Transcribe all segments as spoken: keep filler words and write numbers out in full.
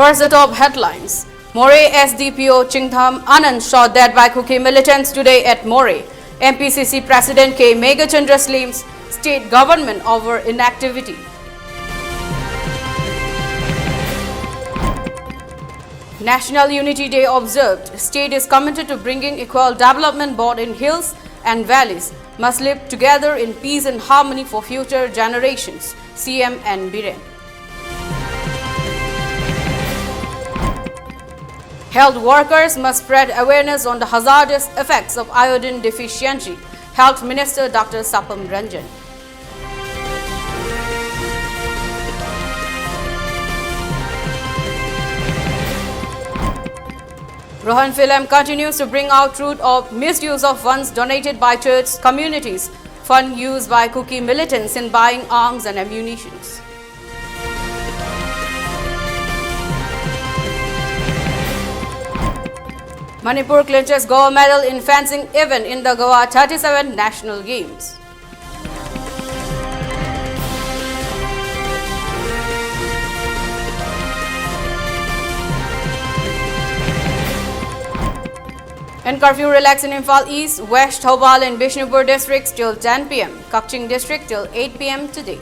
First, the top headlines. Moreh S D P O Chingtham Anand shot dead by Kuki militants today at Moreh. M P C C President K Meghachandra slames state government over inactivity. National Unity Day observed. State is committed to bringing equal development both in hills and valleys. Must live together in peace and harmony for future generations. C M N Biren. Health workers must spread awareness on the hazardous effects of iodine deficiency, Health Minister Doctor Sapam Ranjan. Rohan Film continues to bring out truth of misuse of funds donated by church communities, fund used by Kuki militants in buying arms and ammunitions. Manipur clinches gold medal in fencing event in the Goa thirty-seven National Games. And curfew relaxed in Imphal East, West, Thoubal and Bishnupur districts till ten p m, Kakching district till eight p m today.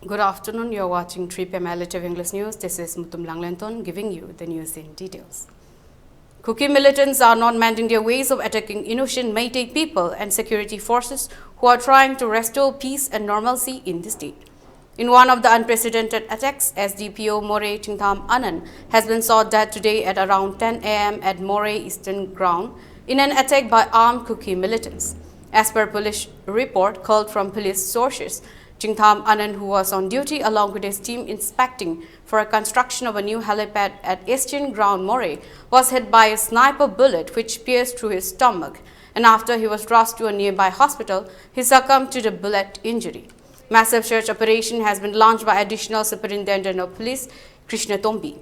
Good afternoon. You're watching three P M L H F English News. This is Mutum Langlenton giving you the news in details. Kuki militants are not mending their ways of attacking innocent Meitei people and security forces who are trying to restore peace and normalcy in the state. In one of the unprecedented attacks, S D P O Moreh Chingtham Anand has been shot dead today at around ten a m at Moreh Eastern Ground in an attack by armed Kuki militants. As per police report culled from police sources, Chingtham Anand, who was on duty along with his team inspecting for a construction of a new helipad at Eastern Ground Moreh, was hit by a sniper bullet which pierced through his stomach, and after he was rushed to a nearby hospital, he succumbed to the bullet injury. Massive search operation has been launched by Additional Superintendent of Police Krishna Tombi.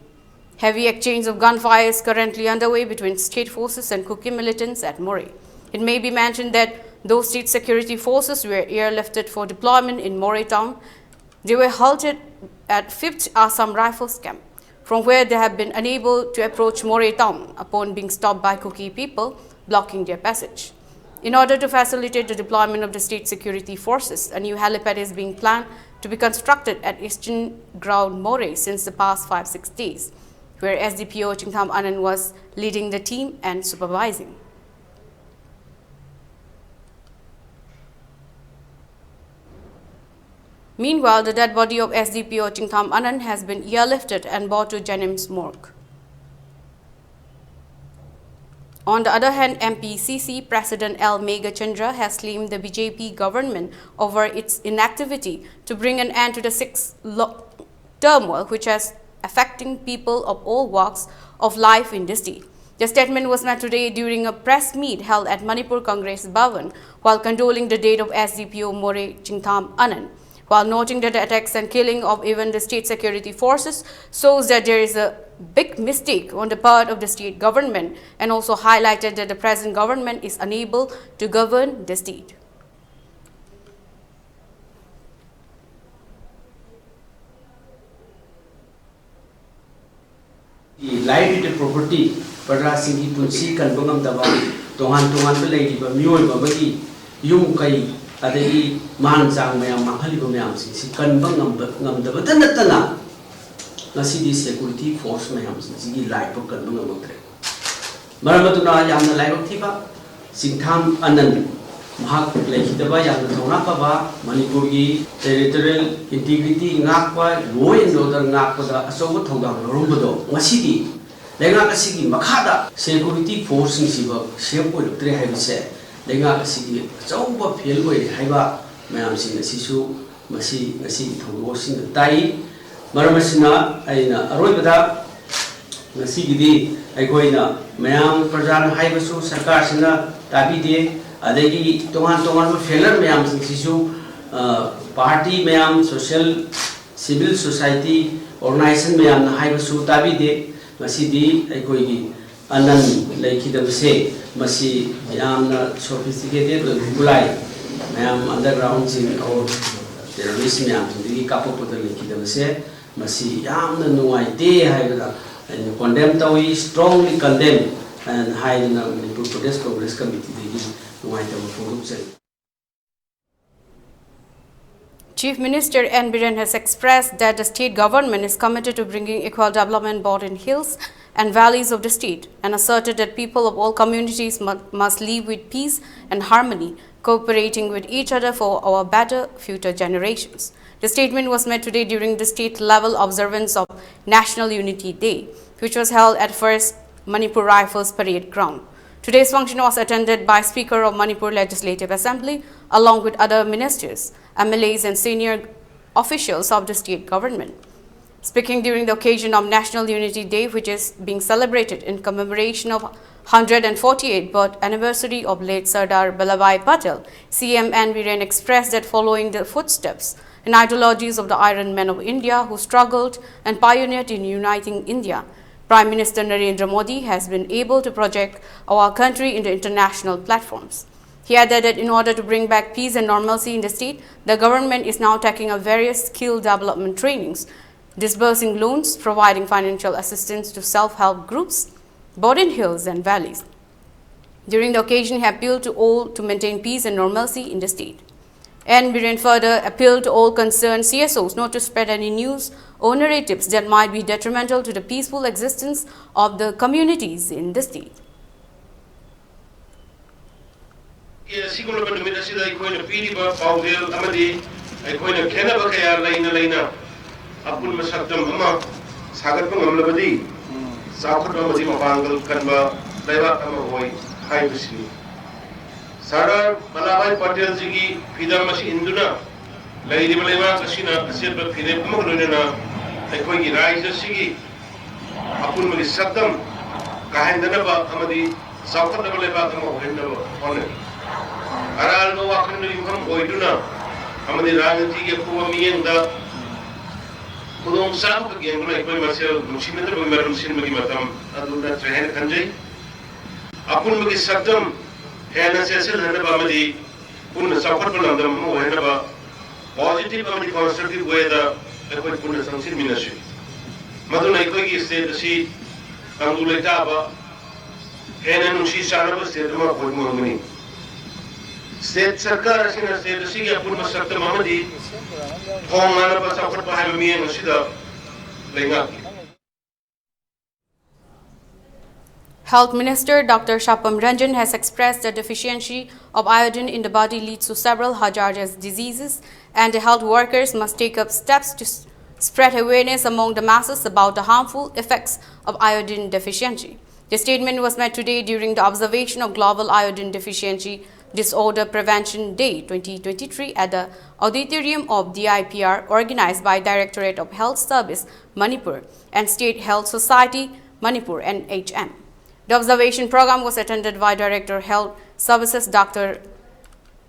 Heavy exchange of gunfire is currently underway between state forces and Kuki militants at Moreh. It may be mentioned that though state security forces were airlifted for deployment in Moreh town, they were halted at fifth Assam Rifles camp, from where they have been unable to approach Moreh town upon being stopped by Kuki people blocking their passage. In order to facilitate the deployment of the state security forces, a new helipad is being planned to be constructed at Eastern Ground Moreh since the past five six days, where S D P O Chingtham Anand was leading the team and supervising. Meanwhile, the dead body of S D P O Chingtham Anand has been airlifted and brought to Jennings Morgue. On the other hand, M P C C President L Meghachandra has blamed the B J P government over its inactivity to bring an end to the six lo- turmoil which has affecting people of all walks of life in the state. The statement was made today during a press meet held at Manipur Congress Bhavan while condoling the death of S D P O Moreh Chingtham Anand, while noting that the attacks and killing of even the state security forces shows that there is a big mistake on the part of the state government, and also highlighted that the present government is unable to govern the state. Life is a property, ꯄ꯭ꯔꯖꯥꯁꯤꯡꯒꯤ ꯄꯨꯟꯁꯤ ꯀꯟꯕ ꯉꯝꯗꯕ, ꯇꯣꯉꯥꯟ ꯇꯣꯉꯥꯟꯕ ꯂꯩꯔꯤꯕ ꯃꯤꯑꯣꯏꯕ ꯑꯃꯒꯤ ꯌꯨꯝ ꯀꯩ, ꯑꯗꯒꯤ ꯃꯥꯟ ꯆꯥꯡ ꯃꯌꯥꯝ ꯃꯥꯡꯍꯜꯂꯤꯕ ꯃꯌꯥꯝꯁꯤꯡꯁꯤ ꯀꯟꯕ ꯉꯝꯕ ꯉꯝꯗꯕꯇ ꯅꯠꯇꯅ, ꯉꯁꯤꯗꯤ security force ꯃꯌꯥꯝꯁꯤꯡꯁꯤꯒꯤ life ꯐꯥꯎ ꯀꯟꯕ ꯉꯝꯃꯛꯇ꯭ꯔꯦ꯫ ꯃꯔꯝ ꯑꯗꯨꯅ ꯌꯥꯝꯅ ꯂꯥꯏꯕꯛ ꯊꯤꯕ, ꯆꯤꯡꯊꯥꯝ ꯑꯅꯟ, ꯃꯍꯥꯛ ꯂꯩꯈꯤꯗꯕ ꯌꯥꯝꯅ ꯊꯧꯅꯥ ꯐꯕ, ꯃꯅꯤꯄꯨꯔꯒꯤ territorial integrity ꯉꯥꯛꯄ, law and order ꯉꯥꯛꯄꯗ ꯑꯆꯧꯕ ꯊꯧꯗꯥꯡ ꯂꯧꯔꯝꯕꯗꯣ ꯉꯁꯤꯗꯤ ꯂꯩꯉꯥꯛ ꯑꯁꯤꯒꯤ ꯃꯈꯥꯗ security force ꯁꯤꯡꯁꯤꯐꯥꯎ safe ꯑꯣꯏꯔꯛꯇ꯭ꯔꯦ ꯍꯥꯏꯕꯁꯦ ꯂꯩꯉꯥꯛ ꯑꯁꯤꯒꯤ ꯑꯆꯧꯕ fail ꯑꯣꯏꯔꯦ ꯍꯥꯏꯕ ꯃꯌꯥꯝꯁꯤꯡ ꯑꯁꯤꯁꯨ ꯃꯁꯤ ꯉꯁꯤꯒꯤ ꯊꯧꯗꯣꯛ ꯑꯁꯤꯅ ꯇꯥꯛꯏ꯫ ꯃꯔꯝ ꯑꯁꯤꯅ ꯑꯩꯅ ꯑꯔꯣꯏꯕꯗ ꯉꯁꯤꯒꯤꯗꯤ ꯑꯩꯈꯣꯏꯅ ꯃꯌꯥꯝ ꯄ꯭ꯔꯖꯥꯅ ꯍꯥꯏꯕꯁꯨ ꯁꯔꯀꯥꯔꯁꯤꯅ ꯇꯥꯕꯤꯗꯦ, ꯑꯗꯒꯤ ꯇꯣꯉꯥꯟ ꯇꯣꯉꯥꯟꯕ ꯐꯦꯂꯔ ꯃꯌꯥꯝꯁꯤꯡꯁꯤꯁꯨ, ꯑ, ꯄꯥꯔꯇꯤ ꯃꯌꯥꯝ, ꯁꯣꯁꯤꯌꯦꯜ, ꯁꯤꯚꯤꯜ ꯁꯣꯁꯥꯏꯇꯤ ꯑꯣꯔꯒꯅꯥꯏꯖꯦꯁꯟ ꯃꯌꯥꯝꯅ ꯍꯥꯏꯕꯁꯨ ꯇꯥꯕꯤꯗꯦ꯫ ꯉꯁꯤꯗꯤ ꯑꯩꯈꯣꯏꯒꯤ ꯑꯅꯟ ꯂꯩꯈꯤꯗꯕꯁꯦ, ꯃꯁꯤ ꯌꯥꯝꯅ ꯁꯣꯐꯤꯁꯇꯤꯀꯦꯇꯦꯠ ꯑꯣꯏꯕ ꯈꯨꯠꯂꯥꯏ, ꯃꯌꯥꯝ ꯑꯟꯗꯔꯒ꯭ꯔꯥꯎꯟꯁꯤꯡ ꯑꯣꯔ ꯇꯦꯔꯣꯔꯤꯁ ꯃꯌꯥꯝꯁꯤꯡꯗꯒꯤ ꯀꯥꯞꯊꯣꯛꯄꯗ ꯂꯩꯈꯤꯗꯕꯁꯦ, ꯃꯁꯤ ꯌꯥꯝꯅ ꯅꯨꯡꯉꯥꯏꯇꯦ ꯍꯥꯏꯕꯗ ꯑꯩꯅ ꯀꯣꯟꯗꯦꯝ ꯇꯧꯏ, strongly condemn ꯍꯥꯏꯗꯅ ꯃꯅꯤꯄꯨꯔ ꯄ꯭ꯔꯗꯦꯁ ꯄ꯭ꯔꯣꯒ꯭ꯔꯦꯁ ꯀꯃꯤꯇꯤꯗꯒꯤ ꯅꯨꯡꯉꯥꯏꯇꯕ ꯐꯣꯡꯗꯣꯛꯆꯔꯤ꯫ Chief Minister N Biren has expressed that the state government is committed to bringing equal development both in hills and valleys of the state, and asserted that people of all communities mu- must live with peace and harmony, cooperating with each other for our better future generations. The statement was made today during the state level observance of National Unity Day, which was held at First Manipur Rifles Parade Ground. Today's function was attended by Speaker of Manipur Legislative Assembly, along with other ministers, M L As, and senior officials of the state government. Speaking during the occasion of National Unity Day, which is being celebrated in commemoration of one hundred forty-eighth birth anniversary of late Sardar Vallabhbhai Patel, C M N Biren expressed that following the footsteps and ideologies of the Iron Men of India who struggled and pioneered in uniting India, Prime Minister Narendra Modi has been able to project our country in the international platforms. He added that in order to bring back peace and normalcy in the state, the government is now taking up various skill development trainings, disbursing loans, providing financial assistance to self-help groups, both in hills and valleys. During the occasion, he appealed to all to maintain peace and normalcy in the state. N Biren further appealed to all concerned C S Os not to spread any news or narratives that might be detrimental to the peaceful existence of the communities in the state. ꯑꯁꯤꯒꯨꯝꯂꯕ ꯅꯨꯃꯤꯠ ꯑꯁꯤꯗ ꯑꯩꯈꯣꯏꯅ ꯄꯤꯔꯤꯕ ꯄꯥꯎꯖꯦꯜ ꯑꯃꯗꯤ ꯑꯩꯈꯣꯏꯅ ꯈꯦꯠꯅꯕ ꯀꯌꯥ ꯂꯩꯅ ꯂꯩꯅ ꯑꯄꯨꯟꯕ ꯁꯛꯇꯝ ꯑꯃ ꯁꯥꯒꯠꯄ ꯉꯝꯂꯕꯗꯤ ꯆꯥꯎꯈꯠꯄ ꯑꯃꯗꯤ ꯃꯄꯥꯡꯒꯜ ꯀꯟꯕ ꯂꯩꯕꯥꯛ ꯑꯃ ꯑꯣꯏ ꯍꯥꯏꯕꯁꯤꯅꯤ꯫ ꯁꯔꯗꯥꯔ ꯚꯜꯂꯥꯚꯥꯏ ꯄꯇꯦꯜꯖꯤꯒꯤ ꯐꯤꯗꯝ ꯑꯁꯤ ꯏꯟꯗꯨꯅ ꯂꯩꯔꯤꯕ ꯂꯩꯕꯥꯛ ꯑꯁꯤꯅ ꯑꯆꯦꯠꯄ ꯐꯤꯔꯦꯞ ꯑꯃꯒ ꯂꯣꯏꯅꯅ ꯑꯩꯈꯣꯏꯒꯤ ꯔꯥꯖ꯭ꯌ ꯑꯁꯤꯒꯤ ꯑꯄꯨꯟꯕꯒꯤ ꯁꯛꯇꯝ ꯀꯥꯍꯟꯗꯅꯕ ꯑꯃꯗꯤ ꯆꯥꯎꯈꯠꯂꯕ ꯂꯩꯕꯥꯛ ꯑꯃ ꯑꯣꯏꯍꯟꯅꯕ ꯍꯣꯠꯅꯔꯤ꯫ ꯑꯔꯥꯟꯕ ꯋꯥꯈꯜꯗ ꯌꯨꯝꯐꯝ ꯑꯣꯏꯗꯨꯅ ꯑꯃꯗꯤ ꯔꯥꯖꯅꯤꯇꯤꯒꯤ ꯑꯐꯨꯕ ꯃꯤꯠꯌꯦꯡꯗ ꯈꯨꯗꯣꯡꯆꯥꯕꯈꯛ ꯌꯦꯡꯗꯨꯅ ꯑꯩꯈꯣꯏ ꯃꯁꯦꯜ ꯅꯨꯡꯁꯤꯅꯗꯕꯒꯤ ꯃꯔꯝ ꯁꯤꯟꯕꯒꯤ ꯃꯇꯝ ꯑꯗꯨ ꯅꯠꯇ꯭ꯔꯦ ꯍꯥꯏꯅ ꯈꯟꯖꯩ꯫ ꯑꯄꯨꯟꯕꯒꯤ ꯁꯛꯇꯝ ꯍꯦꯟꯅ ꯆꯦꯠꯁꯤꯜꯍꯟꯅꯕ ꯑꯃꯗꯤ ꯄꯨꯟꯅ ꯆꯥꯎꯈꯠꯄ ꯂꯝꯗꯝ ꯑꯃ ꯑꯣꯏꯍꯟꯅꯕ positive ꯑꯃꯗꯤ constructive way ꯗ ꯑꯩꯈꯣꯏ ꯄꯨꯟꯅ ꯆꯪꯁꯤꯟꯃꯤꯟꯅꯁꯤ꯫ ꯃꯗꯨꯅ ꯑꯩꯈꯣꯏꯒꯤ state ꯑꯁꯤ ꯇꯪꯗꯨ ꯂꯩꯇꯥꯕ, ꯍꯦꯟꯅ ꯅꯨꯡꯁꯤ ꯆꯥꯟꯅꯕ state ꯑꯃ ꯑꯣꯏꯕ ꯉꯝꯒꯅꯤ꯫ State ꯁꯔꯀꯥꯔ ꯑꯁꯤꯅ state ꯑꯁꯤꯒꯤ ꯑꯄꯨꯟꯕ ꯁꯛꯇꯝ ꯑꯃꯗꯤ ꯊꯣꯡ ꯉꯥꯅꯕ ꯆꯥꯎꯈꯠꯄ ꯍꯥꯏꯕ ꯃꯤꯠꯌꯦꯡ ꯑꯁꯤꯗ ꯂꯩꯉꯥꯛꯀꯤ Health Minister Doctor Sapam Ranjan has expressed the deficiency of iodine in the body leads to several hazardous diseases, and the health workers must take up steps to s- spread awareness among the masses about the harmful effects of iodine deficiency. The statement was made today during the observation of Global Iodine Deficiency Disorder Prevention Day twenty twenty-three at the auditorium of D I P R, organized by Directorate of Health Service, Manipur, and State Health Society, Manipur, N H M. The observation program was attended by Director Health Services Doctor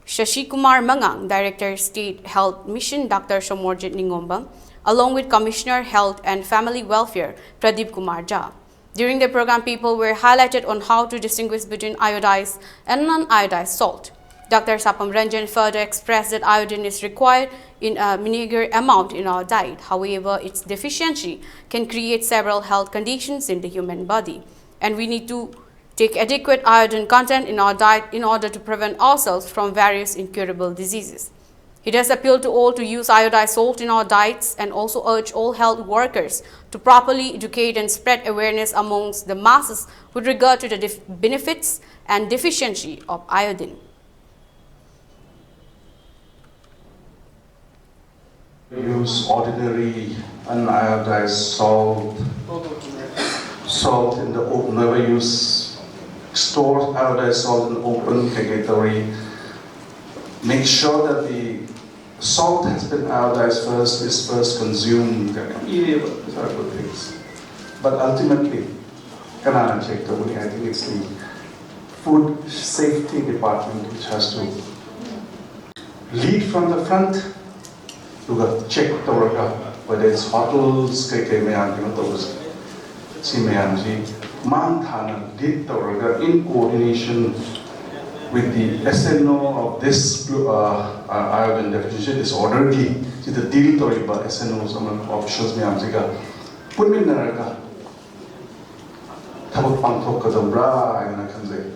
Shashi Kumar Mangang, Director State Health Mission Doctor Shomorjit Ningombang, along with Commissioner Health and Family Welfare Pradeep Kumar Jha. During the program, people were highlighted on how to distinguish between iodized and non-iodized salt. Doctor Sapam Ranjan further expressed that iodine is required in a meager amount in our diet. However, its deficiency can create several health conditions in the human body, and we need to take adequate iodine content in our diet in order to prevent ourselves from various incurable diseases. He does appeal to all to use iodized salt in our diets and also urge all health workers to properly educate and spread awareness amongst the masses with regard to the def- benefits and deficiency of iodine. Use ordinary unanodized salt, salt in the open. Never use store anodized salt in the open. Make sure that the Salt has been iodized first, is first consumed, ꯀꯥꯏꯅ ꯌꯥꯝ ꯏꯔꯦꯕ, these are good things. But ultimately, ꯀꯅꯥꯅ check ꯇꯧꯒꯅꯤ? I think it's the food safety department which has to lead from the front, ꯑꯗꯨꯒ check ꯇꯧꯔꯒ, whether it's hotels, ꯀꯩ ꯀꯩ ꯃꯌꯥꯝ ꯀꯩꯅꯣ ꯇꯧꯕꯁꯦ, ꯁꯤ ꯃꯌꯥꯝꯁꯤ ꯃꯥꯡ ꯊꯥꯅ lead ꯇꯧꯔꯒ, in coordination with the S N O of this uh, uh, iodine deficiency disorder ꯒꯤ ꯁꯤꯗ deal ꯇꯧꯔꯤꯕ S N Os ꯑꯃ officials ꯃꯌꯥꯝꯁꯤꯒ ꯄꯨꯟꯃꯤꯟꯅꯔꯒ ꯊꯕꯛ ꯄꯥꯡꯊꯣꯛꯀꯗꯕ꯭ꯔꯥ ꯍꯥꯏꯅ ꯈꯟꯖꯩ꯫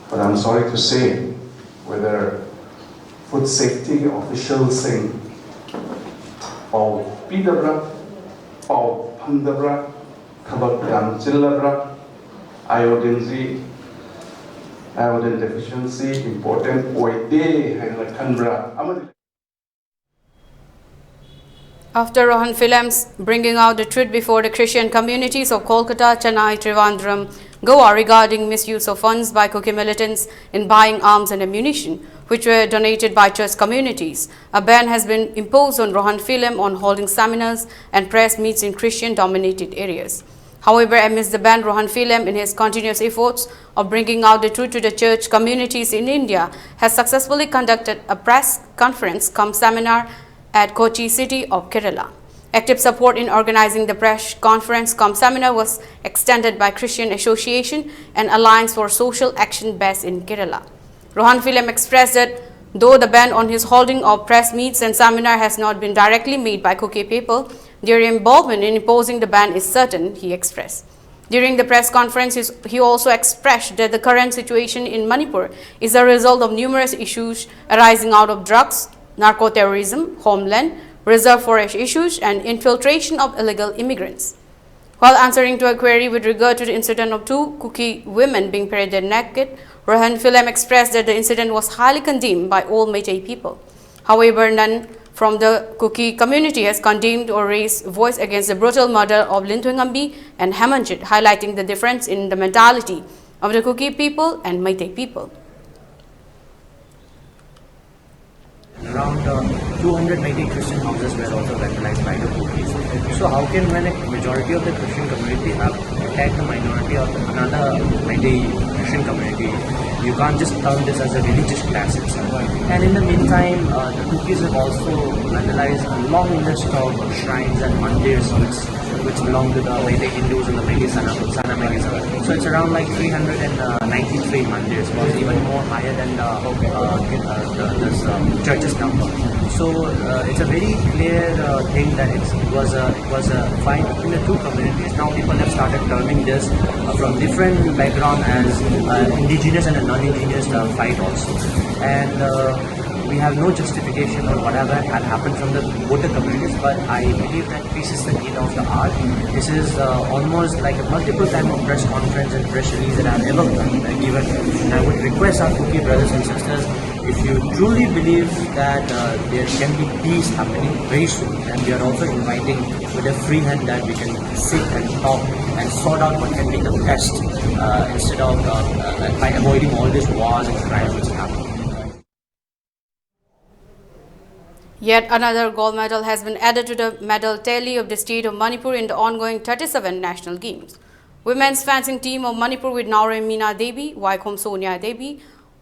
But I'm sorry to say, whether food safety officialsꯁꯤꯡ ꯄꯥꯎ ꯄꯤꯗꯕ꯭ꯔꯥ, ꯄꯥꯎ ꯐꯪꯗꯕ꯭ꯔꯥ, ꯊꯕꯛ ꯌꯥꯝ ꯆꯤꯜꯂꯕ꯭ꯔꯥ, iodineꯁꯤ, iodine deficiency important ꯑꯣꯏꯗꯦ ꯍꯥꯏꯅ ꯈꯟꯕ꯭ꯔꯥ, ꯑꯃꯗꯤ After Rohan Filem's bringing out the truth before the Christian communities of Kolkata, Chennai, Trivandrum, Goa regarding misuse of funds by Kuki militants in buying arms and ammunition, which were donated by church communities, a ban has been imposed on Rohan Filem on holding seminars and press meets in Christian-dominated areas. However, amidst the ban, Rohan Filem, in his continuous efforts of bringing out the truth to the church communities in India, has successfully conducted a press conference cum seminar at Kochi city of Kerala. Active support in organizing the press conference cum seminar was extended by Christian Association and Alliance for Social Action based in Kerala. Rohan Filem expressed that though the ban on his holding of press meets and seminar has not been directly made by Kuki people, their involvement in imposing the ban is certain, he expressed. During the press conference, he also expressed that the current situation in Manipur is a result of numerous issues arising out of drugs, narco-terrorism, homeland, reserve forest issues, and infiltration of illegal immigrants. While answering to a query with regard to the incident of two Kuki women being paraded naked, Rohan Filem expressed that the incident was highly condemned by all Meitei people. However, none from the Kuki community has condemned or raised voice against the brutal murder of Linthoi Ngambi and Hemanjit, highlighting the difference in the mentality of the Kuki people and Meitei people. Around uh, two hundred Meitei Christian houses were also vandalized by the Kukis. So how can, when a majority of the Christian community have attacked the minority of another Meitei Christian community, you can't just term this as a religious clash itself. And in the meantime, uh, the Kukis have also vandalized a long list of shrines and mandirs which, which belong to the Meitei Hindus and the Meitei Sanam, Sanam Meitei Sanam. So it's around like three hundred ninety-three mandirs, was even more higher than the, uh, uh, the this um, church's number. So uh, it's a very clear uh, thing that it's, it was a, it was a fight between the two communities. Now people have started terming this uh, from different background as uh, indigenous and a non-indigenous uh, fight also. And uh, we have no justification or whatever had happened from the both the communities, but I believe that peace is the key of the art. This is uh, almost like a multiple time of press conference and press release that I've ever uh, given. And I would request our Kuki brothers and sisters, if you truly believe that uh, there can be peace happening very soon, and we are also inviting with a free hand that we can sit and talk and sort out what can be the best uh, instead of uh, uh, by avoiding all these wars and crimes which happen. Yet another gold medal has been added to the medal tally of the state of Manipur in the ongoing thirty-seven National Games. Women's fencing team of Manipur with Naorem Meena Devi, Waikhom Sonia Devi,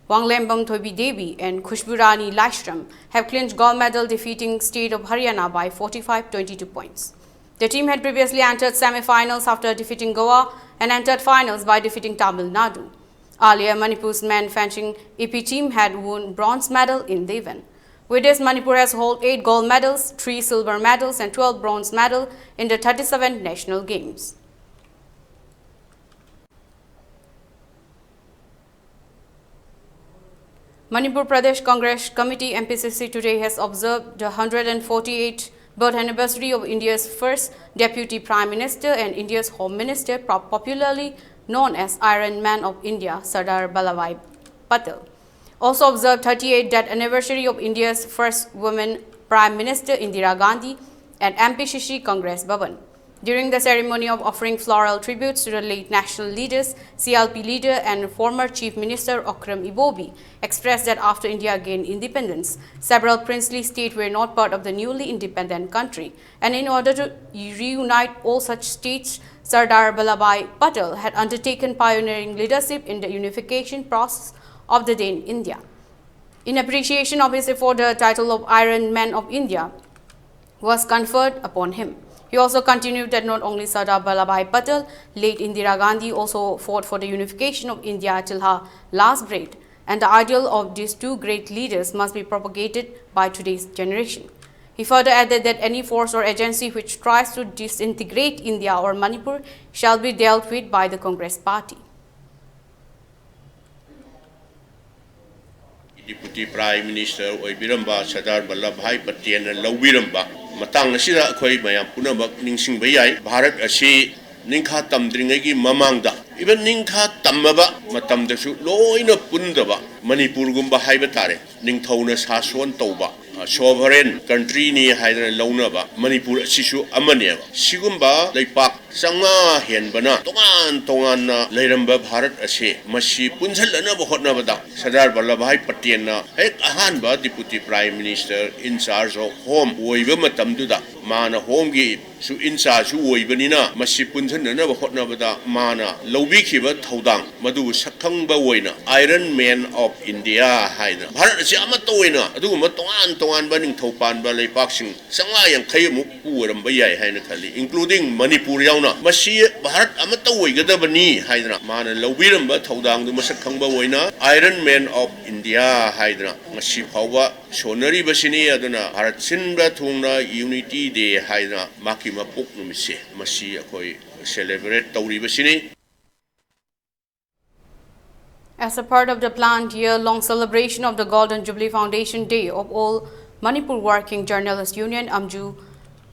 Wanglembam Thoibi Devi and Khushburani Laishram have clinched gold medal, defeating state of Haryana by forty-five twenty-two points. The team had previously entered semi-finals after defeating Goa and entered finals by defeating Tamil Nadu. Earlier, Manipur's men fencing E P team had won bronze medal in Dewan. With this, Manipur has hold eight gold medals, three silver medals and twelve bronze medal in the thirty-seven National Games. Manipur Pradesh Congress Committee, M P C C, today has observed the hundred and forty-eighth birth anniversary of India's first Deputy Prime Minister and India's Home Minister, pro- popularly known as Iron Man of India, Sardar Vallabhbhai Patel. Also observed thirty-eighth death anniversary of India's first woman Prime Minister Indira Gandhi at M P C C Congress Bhavan. During the ceremony of offering floral tributes to the late national leaders, C L P leader and former Chief Minister Okram Ibobi expressed that after India gained independence, several princely states were not part of the newly independent country, and in order to reunite all such states, Sardar Vallabhbhai Patel had undertaken pioneering leadership in the unification process of the then India. In appreciation of his effort, the title of Iron Man of India was conferred upon him. He also continued that not only Sardar Vallabhbhai Patel, late Indira Gandhi also fought for the unification of India till her last breath, and the ideal of these two great leaders must be propagated by today's generation. He further added that any force or agency which tries to disintegrate India or Manipur shall be dealt with by the Congress party. Deputy Prime Minister ꯑꯣꯏꯕꯤꯔꯝꯕ Sardar ꯚꯜꯂꯚ ꯚꯥꯏ ꯄꯇꯦꯜꯅ ꯂꯧꯕꯤꯔꯝꯕ ꯃꯇꯥꯡ ꯑꯁꯤꯗ ꯑꯩꯈꯣꯏ ꯃꯌꯥꯝ ꯄꯨꯝꯅꯃꯛ ꯅꯤꯡꯁꯤꯡꯕ ꯌꯥꯏ꯫ ꯚꯥꯔꯠ ꯑꯁꯤ ꯅꯤꯡꯈꯥ ꯇꯝꯗ꯭ꯔꯤꯉꯩꯒꯤ ꯃꯃꯥꯡꯗ, even ꯅꯤꯡꯈꯥ ꯇꯝꯃꯕ ꯃꯇꯝꯗꯁꯨ ꯂꯣꯏꯅ ꯄꯨꯟꯗꯕ ꯃꯅꯤꯄꯨꯔꯒꯨꯝꯕ ꯍꯥꯏꯕ ꯇꯥꯔꯦ, ꯅꯤꯡꯊꯧꯅ ꯁꯥꯁꯣꯟ ꯇꯧꯕ, sovereign countryꯅꯤ ꯍꯥꯏꯗꯅ ꯂꯧꯅꯕ ꯃꯅꯤꯄꯨꯔ ꯑꯁꯤꯁꯨ ꯑꯃꯅꯦꯕ꯫ ꯁꯤꯒꯨꯝꯕ ꯂꯩꯄꯥꯛ ꯆꯥꯝꯃꯉꯥ ꯍꯦꯟꯕꯅ ꯇꯣꯉꯥꯟ ꯇꯣꯉꯥꯟꯅ ꯂꯩꯔꯝꯕ ꯚꯥꯔꯠ ꯑꯁꯤ, ꯃꯁꯤ ꯄꯨꯟꯁꯤꯜꯂꯅꯕ ꯍꯣꯠꯅꯕꯗ ꯁꯔꯗꯥꯔ ꯚꯜꯂꯚ ꯚꯥꯏ ꯄꯇꯦꯜꯅ ꯍꯦꯛ ꯑꯍꯥꯟꯕ Deputy Prime Minister in charge of Home ꯑꯣꯏꯕ ꯃꯇꯝꯗꯨꯗ, ꯃꯥꯅ Homeꯒꯤꯁꯨ in chargeꯁꯨ ꯑꯣꯏꯕꯅꯤꯅ, ꯃꯁꯤ ꯄꯨꯟꯁꯤꯟꯅꯅꯕ ꯍꯣꯠꯅꯕꯗ ꯃꯥꯅ ꯂꯧꯕꯤꯈꯤꯕ ꯊꯧꯗꯥꯡ, ꯃꯗꯨꯕꯨ ꯁꯛꯈꯪꯕ ꯑꯣꯏꯅ Iron Man of India ꯍꯥꯏꯗꯅ, ꯚꯥꯔꯠ ꯑꯁꯤ ꯑꯃꯠꯇ ꯑꯣꯏꯅ ꯑꯗꯨꯒꯨꯝꯕ ꯇꯣꯉꯥꯟ ꯇꯣꯉꯥꯟꯕ ꯅꯤꯡꯊꯧ ꯄꯥꯟꯕ ꯂꯩꯄꯥꯛꯁꯤꯡ ꯆꯥꯝꯃꯉꯥ ꯌꯥꯡꯈꯩ ꯑꯃꯨꯛ ꯄꯨ ꯑꯣꯏꯔꯝꯕ ꯌꯥꯏ ꯍꯥꯏꯅ ꯈꯜꯂꯤ, including ꯃꯅꯤꯄꯨꯔ ꯌꯥꯎꯅ꯫ ꯃꯁꯤ ꯚꯥꯔꯠ ꯑꯃꯠꯇ ꯑꯣꯏꯒꯗꯕꯅꯤ ꯍꯥꯏꯗꯅ ꯃꯥꯅ ꯂꯧꯕꯤꯔꯝꯕ ꯊꯧꯗꯥꯡꯗꯨ ꯃꯁꯛ ꯈꯪꯕ ꯑꯣꯏꯅ Iron Man of India ꯍꯥꯏꯗꯅ ꯉꯁꯤ ꯐꯥꯎꯕ ꯁꯣꯟꯅꯔꯤꯕꯁꯤꯅꯤ꯫ ꯑꯗꯨꯅ ꯚꯥꯔꯠ ꯁꯤꯟꯕ ꯊꯨꯡꯅ Unity Day ꯍꯥꯏꯗꯅ ꯃꯍꯥꯛꯀꯤ ꯃꯄꯣꯛ ꯅꯨꯃꯤꯠꯁꯦ ꯃꯁꯤ ꯑꯩꯈꯣꯏ celebrate ꯇꯧꯔꯤꯕꯁꯤꯅꯤ꯫ As a part of the planned year-long celebration of the Golden Jubilee Foundation Day of All Manipur Working Journalists Union, AMJU,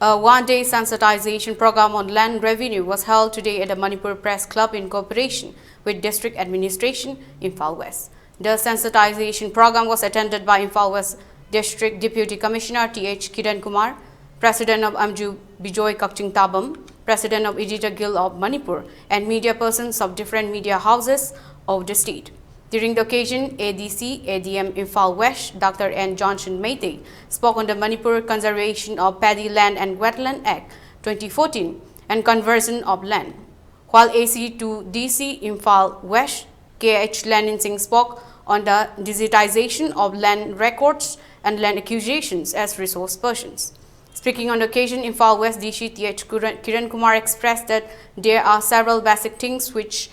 a one-day sensitization program on land revenue was held today at the Manipur Press Club in cooperation with District Administration, Imphal West. The sensitization program was attended by Imphal West District Deputy Commissioner Th Kiran Kumar, President of AMJU Bijoy Kakching Tabam, President of Editor Guild of Manipur, and media persons of different media houses of the state. During the occasion, A D C, A D M Imphal West, Doctor N Johnson Meitei, spoke on the Manipur Conservation of Paddy Land and Wetland Act twenty fourteen and conversion of land, while A C to D C Imphal West, K H Lanin Singh, spoke on the digitization of land records and land acquisitions as resource persons. Speaking on the occasion, Imphal West D C T H Kiran Kumar expressed that there are several basic things which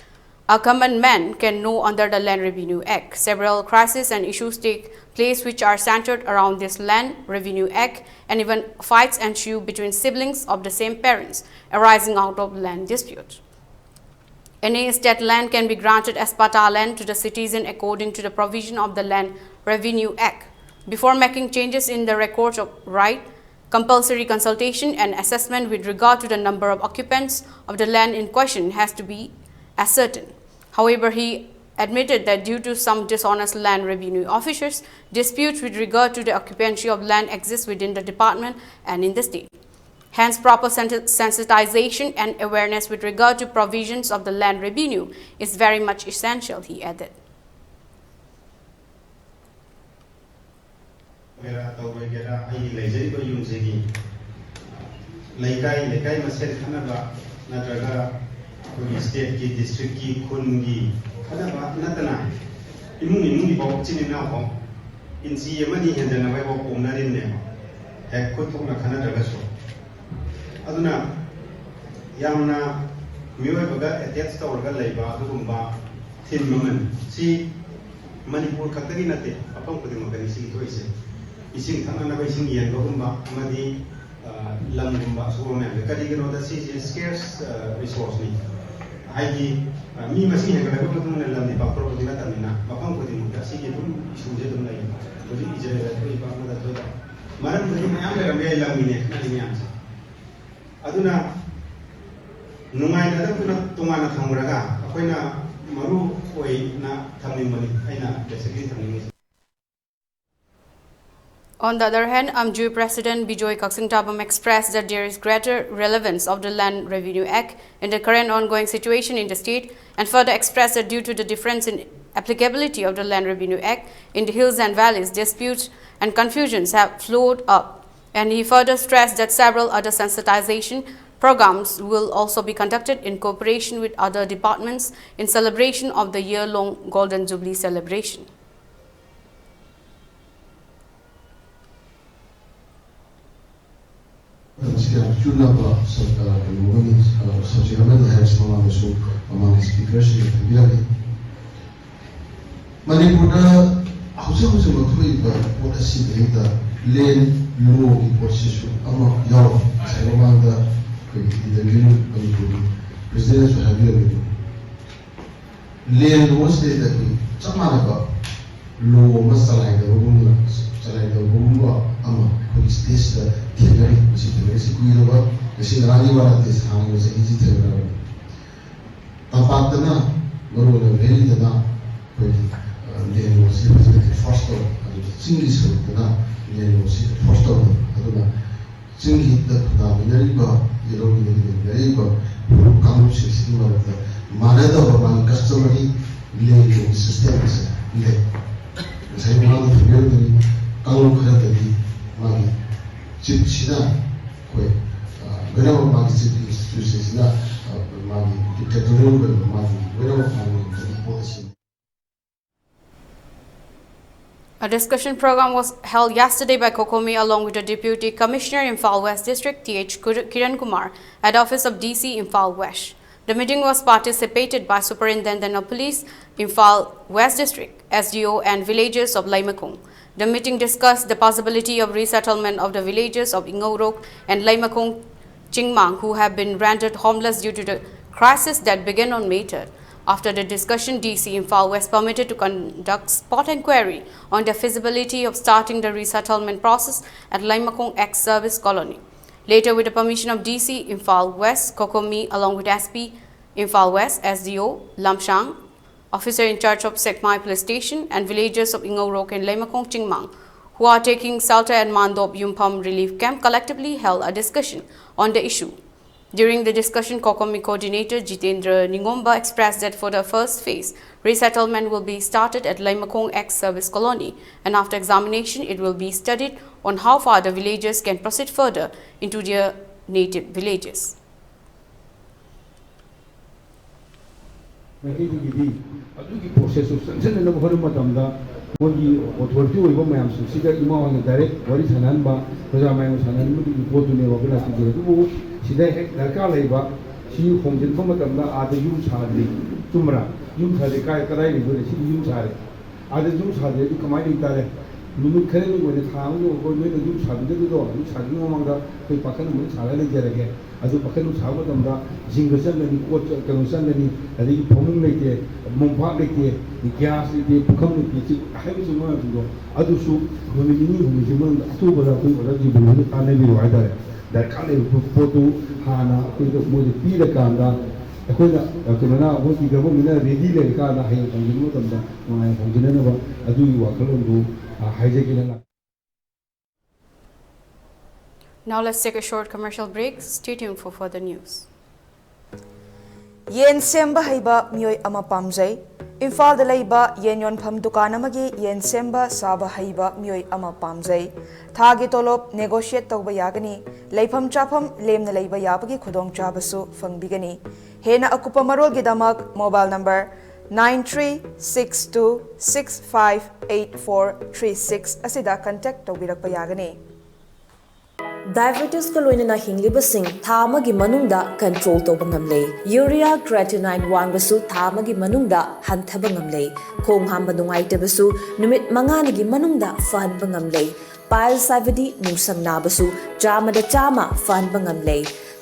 a common man can know under the Land Revenue Act. Several crises and issues take place which are centered around this Land Revenue Act, and even fights ensue between siblings of the same parents arising out of land dispute. Any state land can be granted as patta land to the citizen according to the provision of the Land Revenue Act. Before making changes in the records of right, compulsory consultation and assessment with regard to the number of occupants of the land in question has to be ascertained. However, he admitted that due to some dishonest land revenue officers, disputes with regard to the occupancy of land exist within the department and in the state. Hence, proper sensitization and awareness with regard to provisions of the land revenue is very much essential, he added. ꯑꯣꯏꯒꯦꯔꯥ ꯇꯧꯔꯣꯏꯒꯦꯔꯥ, ꯑꯩꯒꯤ ꯂꯩꯖꯔꯤꯕ ꯌꯨꯝꯁꯤꯒꯤ ꯂꯩꯀꯥꯏ ꯂꯩꯀꯥꯏ ꯃꯁꯦꯟ ꯈꯠꯅꯕ ꯅꯠꯇ꯭ꯔꯒ ꯑꯩꯈꯣꯏꯒꯤ ꯁ꯭ꯇꯦꯠꯀꯤ, ꯗꯤꯁꯇ꯭ꯔꯤꯛꯀꯤ, ꯈꯨꯟꯒꯤ ꯈꯠꯅꯕ ꯅꯠꯇꯅ ꯏꯃꯨꯡ ꯏꯃꯨꯡꯒꯤꯐꯥꯎ ꯏꯆꯤꯟ ꯏꯅꯥꯎꯐꯥꯎ ꯏꯟꯆꯤ ꯑꯃꯅꯤ ꯍꯦꯟꯖꯟꯅꯕꯒꯤꯐꯥꯎ ꯄꯣꯡꯅꯔꯤꯕꯅꯦꯕ, ꯍꯦꯛ ꯈꯨꯠ ꯊꯣꯛꯅ ꯈꯠꯅꯗ꯭ꯔꯒꯁꯨ꯫ ꯑꯗꯨꯅ ꯌꯥꯝꯅ ꯃꯤꯑꯣꯏꯕꯒ ꯑꯦꯇꯦꯆ ꯇꯧꯔꯒ ꯂꯩꯕ ꯑꯗꯨꯒꯨꯝꯕ ꯊꯤꯝ ꯑꯃꯅꯤ꯫ ꯁꯤ ꯃꯅꯤꯄꯨꯔ ꯈꯛꯇꯒꯤ ꯅꯠꯇꯦ, ꯃꯐꯝ ꯈꯨꯗꯤꯡꯃꯛꯇꯅꯤ ꯁꯤꯒꯤ ꯊꯣꯛꯏꯁꯦ꯫ ꯏꯁꯤꯡ ꯊꯛꯅꯅꯕ ꯏꯁꯤꯡ ꯌꯦꯟꯕꯒꯨꯝꯕ ꯑꯃꯗꯤ ꯂꯝꯒꯨꯝꯕ ꯑꯁꯨꯒꯨꯝꯕ ꯃꯌꯥꯝꯁꯦ꯫ ꯀꯔꯤꯒꯤꯅꯣꯗ ꯁꯤꯁꯦ ꯁ꯭ꯀꯦꯔꯁ ꯔꯤꯁꯣꯔꯁꯅꯤ꯫ ꯍꯥꯏꯗꯤ ꯃꯤ ꯃꯁꯤꯡ ꯍꯦꯟꯒꯠꯂꯛꯄꯒꯤ ꯃꯇꯨꯡ ꯏꯟꯅ ꯂꯝꯗꯤ ꯄꯥꯛꯊꯣꯔꯛꯄꯗꯤ ꯅꯠꯇꯕꯅꯤꯅ ꯃꯐꯝ ꯈꯨꯗꯤꯡꯃꯛꯇ ꯁꯤꯒꯤ ꯑꯗꯨꯝ ꯏꯁꯨꯁꯦ ꯑꯗꯨꯝ ꯂꯩꯌꯦꯕ꯫ ꯍꯧꯖꯤꯛ ꯏꯖꯔꯦꯜꯗ ꯊꯣꯛꯏꯕ ꯑꯃꯗ ꯊꯣꯛꯏꯕ ꯃꯔꯝꯗꯗꯤ ꯃꯌꯥꯝ ꯂꯩꯔꯝꯕ ꯌꯥꯏ, ꯂꯝꯒꯤꯅꯦ ꯈꯠꯅꯔꯤ ꯃꯌꯥꯝꯁꯦ꯫ ꯑꯗꯨꯅ ꯅꯨꯡꯉꯥꯏꯅꯗꯕꯗꯨꯅ ꯇꯣꯉꯥꯟꯅ ꯊꯝꯈ꯭ꯔꯒ ꯑꯩꯈꯣꯏꯅ ꯃꯔꯨ ꯑꯣꯏꯅ ꯊꯝꯅꯤꯡꯕꯅꯤ, ꯑꯩꯅ ꯕꯦꯁꯤꯛꯂꯤ ꯊꯝꯅꯤꯡꯉꯤꯁꯦ꯫ On the other hand, AMJU President Bijoy Kaksing Tabam expressed that there is greater relevance of the Land Revenue Act in the current ongoing situation in the state and further expressed that due to the difference in applicability of the Land Revenue Act in the hills and valleys, disputes and confusions have flowed up. And he further stressed that several other sensitization programs will also be conducted in cooperation with other departments in celebration of the year-long Golden Jubilee celebration. ꯃꯁꯤ ꯌꯥꯝ ꯆꯨꯅꯕ sub-, ꯑ, ꯀꯩꯅꯣ ꯑꯃꯅꯤ, ꯑ, subject ꯑꯃꯅꯤ ꯍꯥꯏꯕꯁꯤ ꯃꯃꯥꯡꯗꯁꯨ ꯃꯃꯥꯡꯒꯤ speakerꯁꯤꯡꯅ ꯊꯝꯕꯤꯔꯝꯃꯤ꯫ ꯃꯅꯤꯄꯨꯔꯗ ꯍꯧꯖꯤꯛ ꯍꯧꯖꯤꯛꯃꯛ ꯊꯣꯛꯏꯕ ꯄꯣꯠ ꯑꯁꯤꯗꯩꯗ land lawꯒꯤ ꯄꯣꯠꯁꯤꯁꯨ ꯑꯃ ꯌꯥꯎꯔꯤ꯫ ꯉꯁꯥꯏ ꯃꯃꯥꯡꯗ ꯑꯩꯈꯣꯏꯒꯤ leaderꯒꯤ ꯃꯅꯤꯄꯨꯔꯒꯤ presidentꯁꯨ ꯍꯥꯏꯕꯤꯔꯝꯃꯤ꯫ Land lawꯁꯤꯗꯩꯗ ꯑꯩꯈꯣꯏ ꯆꯞ ꯃꯥꯟꯅꯕ law ꯑꯃ ꯆꯂꯥꯏꯗꯕꯒꯨꯝꯅ, ꯆꯂꯥꯏꯗꯕꯒꯨꯝꯕ ꯑꯃ ꯑꯩꯈꯣꯏꯒꯤ stateꯁꯤꯗ ꯊꯦꯡꯅꯔꯤ꯫ ꯃꯁꯤ ꯊꯦꯡꯅꯔꯤꯁꯤ ꯀꯨꯏꯔꯕ, ꯉꯁꯤ ꯉꯔꯥꯡꯒꯤ ꯋꯥ ꯅꯠꯇꯦ, ꯁꯥꯡꯂꯕ ꯆꯍꯤꯁꯤ ꯊꯦꯡꯅꯔꯕꯅꯤ꯫ ꯇꯝꯄꯥꯛꯇꯅ, ꯃꯔꯨꯑꯣꯏꯅ valleyꯗꯅ ꯑꯩꯈꯣꯏꯒꯤ, ꯑ, land lawꯁꯤ ꯐꯖꯅ enforce ꯇꯧꯏ, ꯑꯗꯨꯒ ꯆꯤꯡꯒꯤ ꯁꯔꯨꯛꯇꯅ land lawꯁꯤ enforce ꯇꯧꯗꯦ꯫ ꯑꯗꯨꯅ ꯆꯤꯡꯒꯤꯗ ꯈꯨꯟꯗꯥꯃꯤꯟꯅꯔꯤꯕ, ꯌꯦꯜꯍꯧꯃꯤꯟꯅꯔꯤꯕ ꯐꯨꯔꯨꯞ ꯀꯥꯡꯂꯨꯞꯁꯤꯡꯁꯤꯒꯤ ꯃꯔꯛꯇ ꯃꯥꯟꯅꯗꯕ ꯃꯥꯒꯤ customary land lawꯒꯤ system ꯑꯁꯤ ꯂꯩ꯫ ꯉꯁꯥꯏ ꯃꯃꯥꯡꯗ ꯊꯝꯕꯤꯔꯝꯕꯅꯤ, ꯀꯥꯡꯂꯨꯞ ꯈꯔꯗꯗꯤ ꯃꯥꯒꯤ chiefꯁꯤꯅ ꯑꯩꯈꯣꯏ, ꯑ, ꯂꯣꯏꯅꯃꯛ ꯃꯥꯒꯤ chief institutionꯁꯤꯅ, ꯑ, ꯃꯥꯒꯤ dictatorial ꯑꯣꯏꯕ ꯃꯥꯒꯤ ꯂꯣꯏꯅꯃꯛ ꯃꯥꯒꯤ ꯑꯣꯏꯕ ꯄꯣꯠ ꯑꯁꯤ꯫ A discussion program was held yesterday by COCOMI along with the Deputy Commissioner Imphal West District, Th Kir-, Kiran Kumar, at the office of D C Imphal West. The meeting was participated by Superintendent of Police, Imphal West District, S D O, and villagers of Leimakhong. The meeting discussed the possibility of resettlement of the villagers of Ingorok and Leimakhong Chingmang, who have been rendered homeless due to the crisis that began on May third. After the discussion, D C Imphal West permitted to conduct spot inquiry on the feasibility of starting the resettlement process at Leimakhong ex-service colony. Later, with the permission of D C Imphal West, COCOMI, along with S P Imphal West, S D O Lamshang, officer in charge of Sekmai Police Station, and villagers of Ingorok and Leimakhong Chingmang, who are taking shelter at Mandop Yumpham Relief Camp, collectively held a discussion on the issue. During the discussion, COCOMI coordinator Jitendra Ningomba expressed that for the first phase, resettlement will be started at Leimakhong ex-service colony, and after examination, it will be studied on how far the villagers can proceed further into their native villages. ꯃꯥꯏꯀꯩꯗꯒꯤꯗꯤ ꯑꯗꯨꯒꯤ ꯄ꯭ꯔꯣꯁꯦꯁꯇꯨ ꯆꯪꯁꯤꯟꯅꯅꯕ ꯍꯣꯠꯅꯕ ꯃꯇꯝꯗ ꯃꯣꯏꯒꯤ authority ꯑꯣꯏꯕ ꯃꯌꯥꯝꯁꯤꯡꯁꯤꯒ ꯏꯃꯥ ꯍꯣꯏꯅ direct ꯋꯥꯔꯤ ꯁꯥꯟꯅꯍꯟꯕ, ꯄ꯭ꯔꯖꯥ ꯃꯌꯥꯝꯒ ꯁꯥꯟꯅꯍꯟꯕꯗꯨꯒꯤ ꯄꯣꯠꯇꯨꯅꯦꯕ ꯑꯩꯈꯣꯏꯅ ꯂꯥꯛꯆꯗꯣꯏꯁꯦ꯫ ꯑꯗꯨꯕꯨ ꯁꯤꯗ ꯍꯦꯛ ꯗꯔꯀꯥꯔ ꯂꯩꯕ, ꯁꯤ ꯍꯣꯡꯖꯤꯟꯕ ꯃꯇꯝꯗ ꯑꯥꯗ ꯌꯨꯝ ꯁꯥꯗ꯭ꯔꯤ, ꯆꯨꯝꯕ꯭ꯔꯥ? ꯌꯨꯝ ꯁꯥꯗ꯭ꯔꯤ, ꯀꯥꯏ, ꯀꯗꯥꯏ ꯂꯩꯗꯣꯏꯅꯣ? ꯁꯤꯗꯤ ꯌꯨꯝ ꯁꯥꯔꯦ, ꯑꯥꯗ ꯌꯨꯝ ꯁꯥꯗ꯭ꯔꯗꯤ ꯀꯃꯥꯏꯅ ꯂꯩ ꯇꯥꯔꯦ? ꯅꯨꯃꯤꯠ ꯈꯔꯅꯤ ꯑꯣꯏꯅ, ꯊꯥ ꯑꯃꯒꯤ ꯑꯣꯏꯅ ꯅꯣꯏꯅ ꯌꯨꯝ ꯁꯥꯕꯤꯒꯗꯣꯏꯗꯣ, ꯌꯨꯝ ꯁꯥꯗ꯭ꯔꯤꯉꯩ ꯃꯃꯥꯡꯗ ꯑꯩꯈꯣꯏ ꯄꯥꯈꯪ ꯑꯃ ꯁꯥꯔꯒ ꯂꯩꯖꯔꯒꯦ꯫ ꯑꯗꯨ ꯄꯥꯈꯪ ꯁꯥꯕ ꯃꯇꯝꯗ ꯖꯤꯡꯒ ꯆꯪꯒꯅꯤ, ꯀꯣꯠ ꯆ-, ꯀꯩꯅꯣ ꯆꯪꯒꯅꯤ, ꯑꯗꯒꯤ ꯐꯃꯨꯡ ꯂꯩꯇꯦ, ꯃꯣꯝꯄꯥꯛ ꯂꯩꯇꯦ, ꯒ꯭ꯌꯥꯁ ꯂꯩꯇꯦ, ꯄꯨꯈꯝ ꯂꯩꯇꯦ, ꯁꯤ ꯍꯥꯏꯕꯁꯤ ꯃꯌꯥꯝꯁꯤꯡꯗꯣ꯫ ꯑꯗꯨꯁꯨ ꯅꯨꯃꯤꯠ ꯅꯤꯅꯤ ꯍꯨꯝꯅꯤꯁꯤ ꯃꯅꯨꯡꯗ ꯑꯊꯨꯕꯗ ꯑꯩꯈꯣꯏ ꯑꯣꯖꯥ ꯖꯤꯕꯟꯒꯤ ꯇꯥꯟꯅꯕꯤꯔꯣ ꯍꯥꯏꯇꯥꯔꯦ꯫ ꯗꯔꯀꯥꯔ ꯂꯩꯕ ꯄꯣꯠꯇꯨ ꯍꯥꯟꯅ ꯑꯩꯈꯣꯏꯗ, ꯃꯣꯏꯗ ꯄꯤꯔꯀꯥꯟꯗ ꯑꯩꯈꯣꯏꯅ, ꯑ, ꯀꯩꯅꯣꯅ, ꯑꯩꯈꯣꯏꯒꯤ ꯒꯚꯔꯟꯃꯦꯟꯠꯅ ꯔꯦꯗꯤ ꯂꯩꯔꯀꯥꯟꯗ ꯍꯌꯦꯡ ꯍꯣꯡꯖꯤꯟꯕ ꯃꯇꯝꯗ ꯅꯨꯡꯉꯥꯏꯅ ꯍꯣꯡꯖꯤꯟꯅꯅꯕ ꯑꯗꯨꯒꯤ ꯋꯥꯈꯜꯂꯣꯟꯗꯨ, ꯑ, ꯍꯥꯏꯖꯒꯦꯅ ꯂꯥꯛ- Now let's take a short commercial break. Stay tuned for further news. ꯌꯦꯟ ꯁꯦꯝꯕ ꯍꯩꯕ ꯃꯤꯑꯣꯏ ꯑꯃ ꯄꯥꯝꯖꯩ꯫ ꯏꯝꯐꯥꯜꯗ ꯂꯩꯕ ꯌꯦꯟ ꯌꯣꯟꯐꯝ ꯗꯨꯀꯥꯟ ꯑꯃꯒꯤ ꯌꯦꯟ ꯁꯦꯝꯕ ꯁꯥꯕ ꯍꯩꯕ ꯃꯤꯑꯣꯏ ꯑꯃ ꯄꯥꯝꯖꯩ꯫ ꯊꯥꯒꯤ ꯇꯣꯂꯣꯞ ꯅꯦꯒꯣꯁꯤꯌꯦꯠ ꯇꯧꯕ ꯌꯥꯒꯅꯤ꯫ ꯂꯩꯐꯝ ꯆꯥꯐꯝ ꯂꯦꯝꯅ ꯂꯩꯕ ꯌꯥꯕꯒꯤ ꯈꯨꯗꯣꯡꯆꯥꯕꯁꯨ ꯐꯪꯕꯤꯒꯅꯤ꯫ ꯍꯦꯟꯅ ꯑꯀꯨꯞꯄ ꯃꯔꯣꯜꯒꯤꯗꯃꯛ mobile number nine three six two six five eight four three six ꯑꯁꯤꯗ ꯀꯟꯇꯦꯛ ꯇꯧꯕꯤꯔꯛꯄ ꯌꯥꯒꯅꯤ꯫ ꯗꯥꯏꯕꯦꯇꯤꯁꯀ ꯂꯣꯏꯅꯅ ꯍꯤꯡꯂꯤꯕꯁꯤꯡ ꯊꯥ ꯑꯃꯒꯤ ꯃꯅꯨꯡꯗ ꯀꯟꯇ꯭ꯔꯣꯜ ꯇꯧꯕ ꯉꯝꯂꯦ꯫ ꯌꯨꯔꯤꯌꯥ ꯀ꯭ꯔꯦꯇꯤꯅꯥꯏꯟ ꯋꯥꯡꯕꯁꯨ ꯊꯥ ꯑꯃꯒꯤ ꯃꯅꯨꯡꯗ ꯍꯟꯊꯕ ꯉꯝꯂꯦ꯫ ꯈꯣꯡ ꯍꯥꯝꯕ ꯅꯨꯡꯉꯥꯏꯇꯕꯁꯨ ꯅꯨꯃꯤꯠ ꯃꯉꯥꯅꯤꯒꯤ ꯃꯅꯨꯡꯗ ꯐꯍꯟꯕ ꯉꯝꯂꯦ꯫ ꯄꯥꯏꯜꯁ ꯍꯥꯏꯕꯗꯤ ꯅꯨꯡꯁꯪ ꯅꯥꯕꯁꯨ ꯆꯥꯝꯃꯗ ꯆꯥꯝꯃ ꯐꯍꯟꯕ ꯉꯝꯂꯦ꯫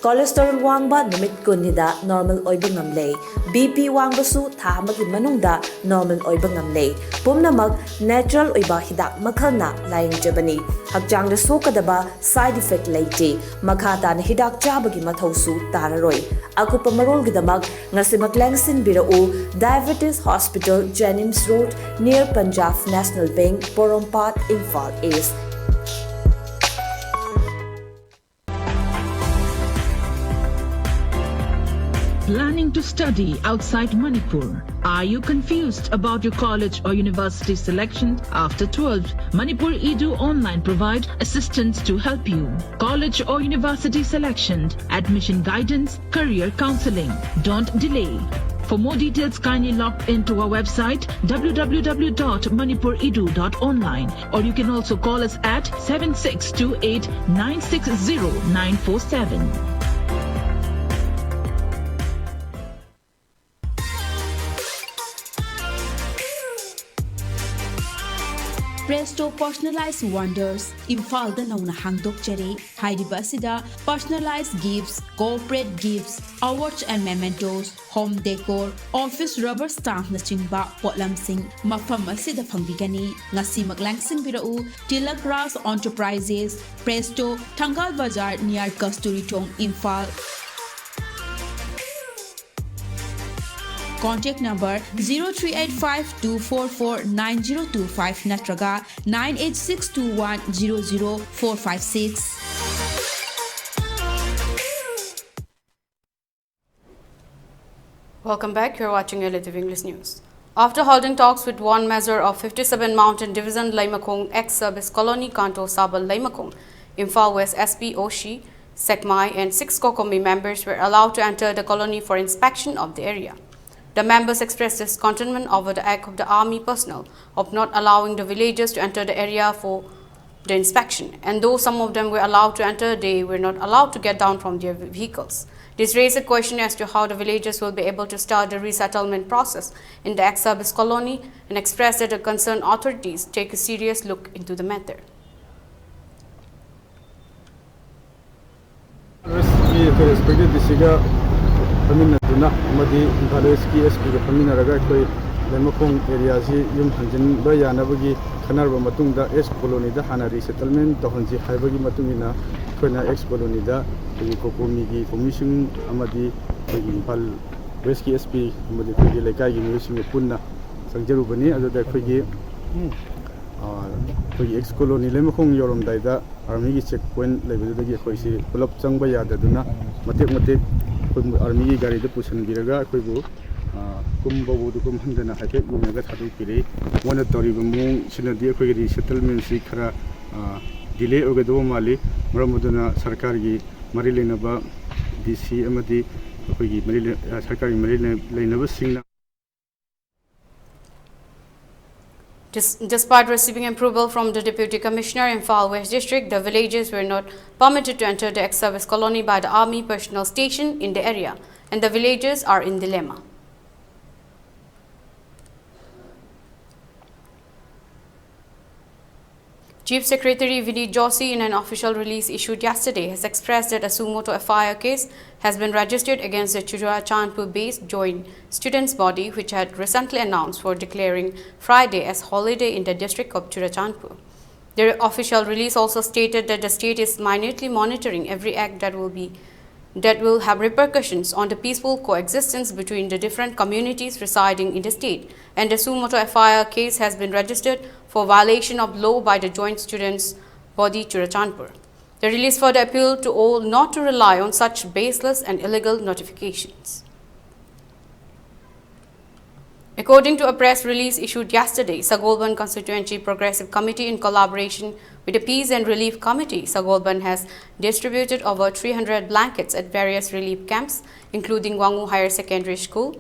Cholesterol ꯋꯥꯡꯕ ꯅꯨꯃꯤꯠ ꯀꯨꯟꯅꯤꯗ ꯅꯣꯔꯃꯦꯜ ꯑꯣꯏꯕ ꯉꯝꯂꯦ꯫ ꯕꯤ ꯄꯤ ꯋꯥꯡꯕꯁꯨ ꯊꯥ ꯑꯃꯒꯤ ꯃꯅꯨꯡꯗ ꯅꯣꯔꯃꯦꯜ ꯑꯣꯏꯕ ꯉꯝꯂꯦ꯫ ꯄꯨꯝꯅꯃꯛ ꯅꯦꯆꯔꯦꯜ ꯑꯣꯏꯕ ꯍꯤꯗꯥꯛ ꯃꯈꯜꯅ ꯂꯥꯌꯦꯡꯖꯕꯅꯤ꯫ ꯍꯛꯆꯥꯡꯗ ꯁꯣꯛꯀꯗꯕ ꯁꯥꯏꯗ ꯏꯐꯦꯛ ꯂꯩꯇꯦ꯫ ꯃꯈꯥ ꯇꯥꯅ ꯍꯤꯗꯥꯛ ꯆꯥꯕꯒꯤ ꯃꯊꯧꯁꯨ ꯇꯥꯔꯔꯣꯏ꯫ ꯑꯀꯨꯞꯄ ꯃꯔꯣꯜꯒꯤꯗꯃꯛ ꯉꯁꯤꯃꯛ ꯂꯦꯡꯁꯤꯟꯕꯤꯔꯛꯎ꯫ Diabetes Hospital, Jennings Road, near Punjab National Bank, Porompat, Imphal East. Planning to study outside Manipur? Are you confused about your college or university selection after twelve? Manipur Edu Online provide assistance to help you. College or university selection, admission guidance, career counseling. Don't delay. For more details, kindly log into our website w w w dot manipur edu dot online, or you can also call us at seven six two eight nine six zero nine four seven. Presto Personalized Wonders, ꯏꯝꯐꯥꯜꯗ ꯅꯧꯅ ꯍꯥꯡꯗꯣꯛꯆꯔꯦ꯫ ꯍꯥꯏꯔꯤꯕ ꯑꯁꯤꯗ personalized gifts, corporate gifts, awards and mementos, home decor, office rubber stampꯅꯆꯤꯡꯕ ꯄꯣꯠꯂꯝꯁꯤꯡ ꯃꯐꯝ ꯑꯁꯤꯗ ꯐꯪꯕꯤꯒꯅꯤ꯫ ꯉꯁꯤꯃꯛ ꯂꯥꯡꯁꯤꯟꯕꯤꯔꯛꯎ꯫ Tilak Raj Enterprises, Presto, Thangal Bazar, near Kasturi Thong, Imphal. Contact number zero three eight five two four four nine zero two five ꯅꯠꯇ꯭ꯔꯒ nine eight six two one zero zero four five six. Welcome back. You're watching L A T V English News. After holding talks with one major of fifty-seven Mountain Division Leimakhong ex-service colony Kanto Sabal Leimakhong, Imphal West S P Oshi Sekmai and six COCOMI members were allowed to enter the colony for inspection of the area. The members expressed discontentment over the act of the army personnel of not allowing the villagers to enter the area for the inspection, and though some of them were allowed to enter, they were not allowed to get down from their vehicles. This raised a question as to how the villagers will be able to start the resettlement process in the ex-service colony and expressed that the concerned authorities take a serious look into the matter. First, we ꯑꯩꯈꯣꯏ respected ꯗꯤ ꯁꯤꯒ ꯐꯝꯃꯤꯟꯅꯗꯨꯅ ꯑꯃꯗꯤ ꯏꯝꯐꯥꯜ ꯏꯁꯀꯤ ꯑꯦꯁ ꯄꯤꯒ ꯐꯝꯃꯤꯟꯅꯔꯒ ꯑꯩꯈꯣꯏ ꯂꯩꯃꯈꯣꯡ ꯑꯦꯔꯤꯌꯥꯁꯤ ꯌꯨꯝ ꯍꯟꯖꯤꯟꯕ ꯌꯥꯅꯕꯒꯤ ꯈꯟꯅꯔꯕ ꯃꯇꯨꯡꯗ X ꯀꯣꯂꯣꯅꯤꯗ ꯍꯥꯟꯅ ꯔꯤꯁꯦꯇꯜꯃꯦꯟ ꯇꯧꯍꯟꯁꯤ ꯍꯥꯏꯕꯒꯤ ꯃꯇꯨꯡ ꯏꯟꯅ ꯑꯩꯈꯣꯏꯅ ꯑꯦꯛꯁ ꯀꯣꯂꯣꯅꯤꯗ ꯑꯩꯈꯣꯏꯒꯤ ꯀꯣꯀꯣꯃꯤꯒꯤ ꯀꯣꯃꯤꯁꯟ ꯑꯃꯗꯤ ꯑꯩꯈꯣꯏꯒꯤ ꯏꯝꯐꯥꯜ ꯋꯦꯁꯀꯤ ꯑꯦꯁ ꯄꯤ ꯑꯃꯗꯤ ꯑꯩꯈꯣꯏꯒꯤ ꯂꯩꯀꯥꯏꯒꯤ ꯃꯤꯑꯣꯏꯁꯤꯡꯒ ꯄꯨꯟꯅ ꯆꯪꯖꯔꯨꯕꯅꯤ꯫ ꯑꯗꯨꯗ ꯑꯩꯈꯣꯏꯒꯤ ꯑꯩꯈꯣꯏꯒꯤ ꯑꯦꯛꯁ ꯀꯣꯂꯣꯅꯤ ꯂꯩꯃꯈꯣꯡ ꯌꯧꯔꯝꯗꯥꯏꯗ ꯑꯥꯔꯃꯤꯒꯤ ꯆꯦꯛ ꯄꯣꯏꯟ ꯂꯩꯕꯗꯨꯗꯒꯤ ꯑꯩꯈꯣꯏꯁꯤ ꯄꯨꯂꯞ ꯆꯪꯕ ꯌꯥꯗꯗꯨꯅ ꯃꯇꯦꯛ ꯃꯇꯦꯛ ꯑꯩꯈꯣꯏ ꯑꯥꯔꯃꯤꯒꯤ ꯒꯥꯔꯤꯗ ꯄꯨꯁꯤꯟꯕꯤꯔꯒ ꯑꯩꯈꯣꯏꯕꯨ ꯀꯨꯝꯕꯕꯨꯗꯨ ꯀꯨꯝꯍꯟꯗꯅ ꯍꯥꯏꯐꯦꯠ ꯌꯦꯡꯉꯒ ꯊꯥꯗꯣꯛꯄꯤꯔꯛꯏ꯫ ꯃꯣꯏꯅ ꯇꯧꯔꯤꯕ ꯃꯑꯣꯡꯁꯤꯅꯗꯤ ꯑꯩꯈꯣꯏꯒꯤ ꯔꯤꯁꯦꯇꯜꯃꯦꯟꯁꯤ ꯈꯔ ꯗꯤꯂꯦ ꯑꯣꯏꯒꯗꯧꯕ ꯃꯥꯜꯂꯤ꯫ ꯃꯔꯝ ꯑꯗꯨꯅ ꯁꯔꯀꯥꯔꯒꯤ ꯃꯔꯤ ꯂꯩꯅꯕ ꯗꯤ ꯁꯤ ꯑꯃꯗꯤ ꯑꯩꯈꯣꯏꯒꯤ ꯃꯔꯤ ꯂꯩ- ꯑ, ꯁꯔꯀꯥꯔꯒꯤ ꯃꯔꯤ ꯂꯩ- ꯂꯩꯅꯕꯁꯤꯡꯅ Dis- despite receiving approval from the Deputy Commissioner in Imphal West District, the villagers were not permitted to enter the ex-service colony by the army personnel stationed in the area, and the villagers are in dilemma. Chief Secretary Vineet Joshi, in an official release issued yesterday, has expressed that a suo motu F I R case has been registered against the Churachandpur-based Joint Students Body, which had recently announced for declaring Friday as holiday in the district of Churachandpur. The official release also stated that the state is minutely monitoring every act that will be that will have repercussions on the peaceful coexistence between the different communities residing in the state, and the suo motu F I R case has been registered for violation of law by the Joint Students Body Churachandpur. The release further appealed to all not to rely on such baseless and illegal notifications. According to a press release issued yesterday, Sagolband Constituency Progressive Committee, in collaboration with the Peace and Relief Committee, Sagolband has distributed over three hundred blankets at various relief camps, including Wangu Higher Secondary School,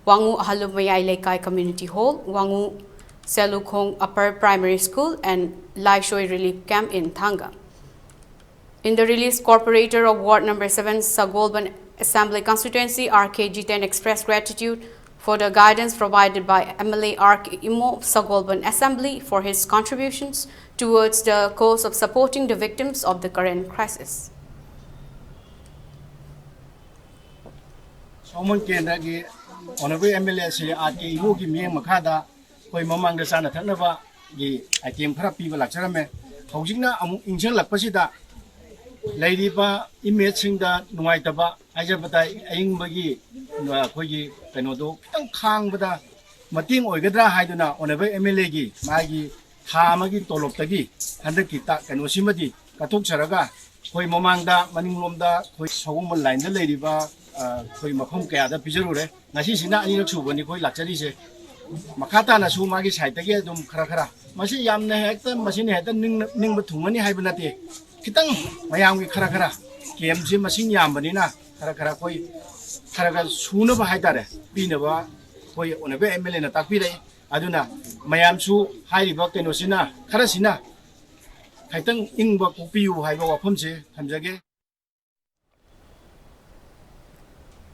Wangu Ahalum Mayai Leikai Community Hall, Wangu Selukhong Upper Primary School, and Laishoi Relief Camp in Thanga. In the release, Corporator of Ward Number Seven, Sagolband Assembly Constituency, R K Jiten, expressed gratitude for the guidance provided by M L A R K Imo of Sagolband Assembly for his contributions towards the cause of supporting the victims of the current crisis. ꯈꯣꯡꯃꯟ ꯀꯦꯟꯗ꯭ꯔꯒꯤ honourable M L A C R ꯀꯦ ꯏꯕꯣꯒꯤ ꯃꯤꯠꯌꯦꯡ ꯃꯈꯥꯗ ꯑꯩꯈꯣꯏ ꯃꯃꯥꯡꯗ ꯆꯥꯅ ꯊꯛꯅꯕꯒꯤ item ꯈꯔ ꯄꯤꯕ ꯂꯥꯛꯆꯔꯝꯃꯦ꯫ ꯍꯧꯖꯤꯛꯅ ꯑꯃꯨꯛ ꯏꯪꯁꯤꯜꯂꯛꯄꯁꯤꯗ ꯂꯩꯔꯤꯕ ꯏꯟꯃꯦꯠꯁꯤꯡꯗ ꯅꯨꯡꯉꯥꯏꯇꯕ ꯍꯥꯏꯖꯕ ꯇꯥꯏ, ꯑꯏꯪꯕꯒꯤ ꯑꯩꯈꯣꯏꯒꯤ ꯀꯩꯅꯣꯗꯣ ꯈꯤꯇꯪ ꯈꯥꯡꯕꯗ ꯃꯇꯦꯡ ꯑꯣꯏꯒꯗ꯭ꯔꯥ ꯍꯥꯏꯗꯨꯅ ꯑꯣꯅꯔꯦꯕꯜ ꯑꯦꯝ ꯑꯦꯜ ꯑꯦꯒꯤ ꯃꯥꯒꯤ ꯊꯥ ꯑꯃꯒꯤ ꯇꯣꯂꯣꯞꯇꯒꯤ ꯍꯟꯗꯛꯀꯤ ꯇꯥ-, ꯀꯩꯅꯣꯁꯤꯃꯗꯤ ꯀꯠꯊꯣꯛꯆꯔꯒ ꯑꯩꯈꯣꯏ ꯃꯃꯥꯡꯗ ꯃꯅꯤꯡꯂꯣꯝꯗ ꯑꯩꯈꯣꯏ ꯁꯒꯣꯜꯕꯟ ꯂꯥꯏꯟꯗ ꯂꯩꯔꯤꯕ, ꯑ, ꯑꯩꯈꯣꯏ ꯃꯐꯝ ꯀꯌꯥꯗ ꯄꯤꯖꯔꯨꯔꯦ꯫ ꯉꯁꯤꯁꯤꯅ ꯑꯅꯤꯔꯛ ꯁꯨꯕꯅꯤ ꯑꯩꯈꯣꯏ ꯂꯥꯛꯆꯔꯤꯁꯦ꯫ ꯃꯈꯥ ꯇꯥꯅꯁꯨ ꯃꯥꯒꯤ ꯁꯥꯏꯠꯇꯒꯤ ꯑꯗꯨꯝ ꯈꯔ ꯈꯔ, ꯃꯁꯤ ꯌꯥꯝꯅ ꯍꯦꯛꯇ, ꯃꯁꯤꯅ ꯍꯦꯛꯇ ꯅꯤꯡꯅ-, ꯅꯤꯡꯕ ꯊꯨꯡꯒꯅꯤ ꯍꯥꯏꯕ ꯅꯠꯇꯦ꯫ ꯈꯤꯇꯪ ꯃꯌꯥꯝꯒꯤ ꯈꯔ ꯈꯔ, ꯀꯦꯝꯁꯤ ꯃꯁꯤꯡ ꯌꯥꯝꯕꯅꯤꯅ ꯈꯔ ꯈꯔ ꯑꯩꯈꯣꯏ ꯈꯔ ꯈꯔ ꯁꯨꯅꯕ ꯍꯥꯏꯇꯥꯔꯦ, ꯄꯤꯅꯕ ꯑꯩꯈꯣꯏ ꯑꯣꯅꯔꯦꯕꯜ ꯑꯦꯝ ꯑꯦꯜ ꯑꯦꯅ ꯇꯥꯛꯄꯤꯔꯛꯏ꯫ ꯑꯗꯨꯅ ꯃꯌꯥꯝꯁꯨ ꯍꯥꯏꯔꯤꯕ ꯀꯩꯅꯣꯁꯤꯅ, ꯈꯔꯁꯤꯅ ꯈꯤꯇꯪ ꯏꯪꯕ ꯀꯣꯛꯄꯤꯌꯨ ꯍꯥꯏꯕ ꯋꯥꯐꯝꯁꯦ ꯊꯝꯖꯒꯦ꯫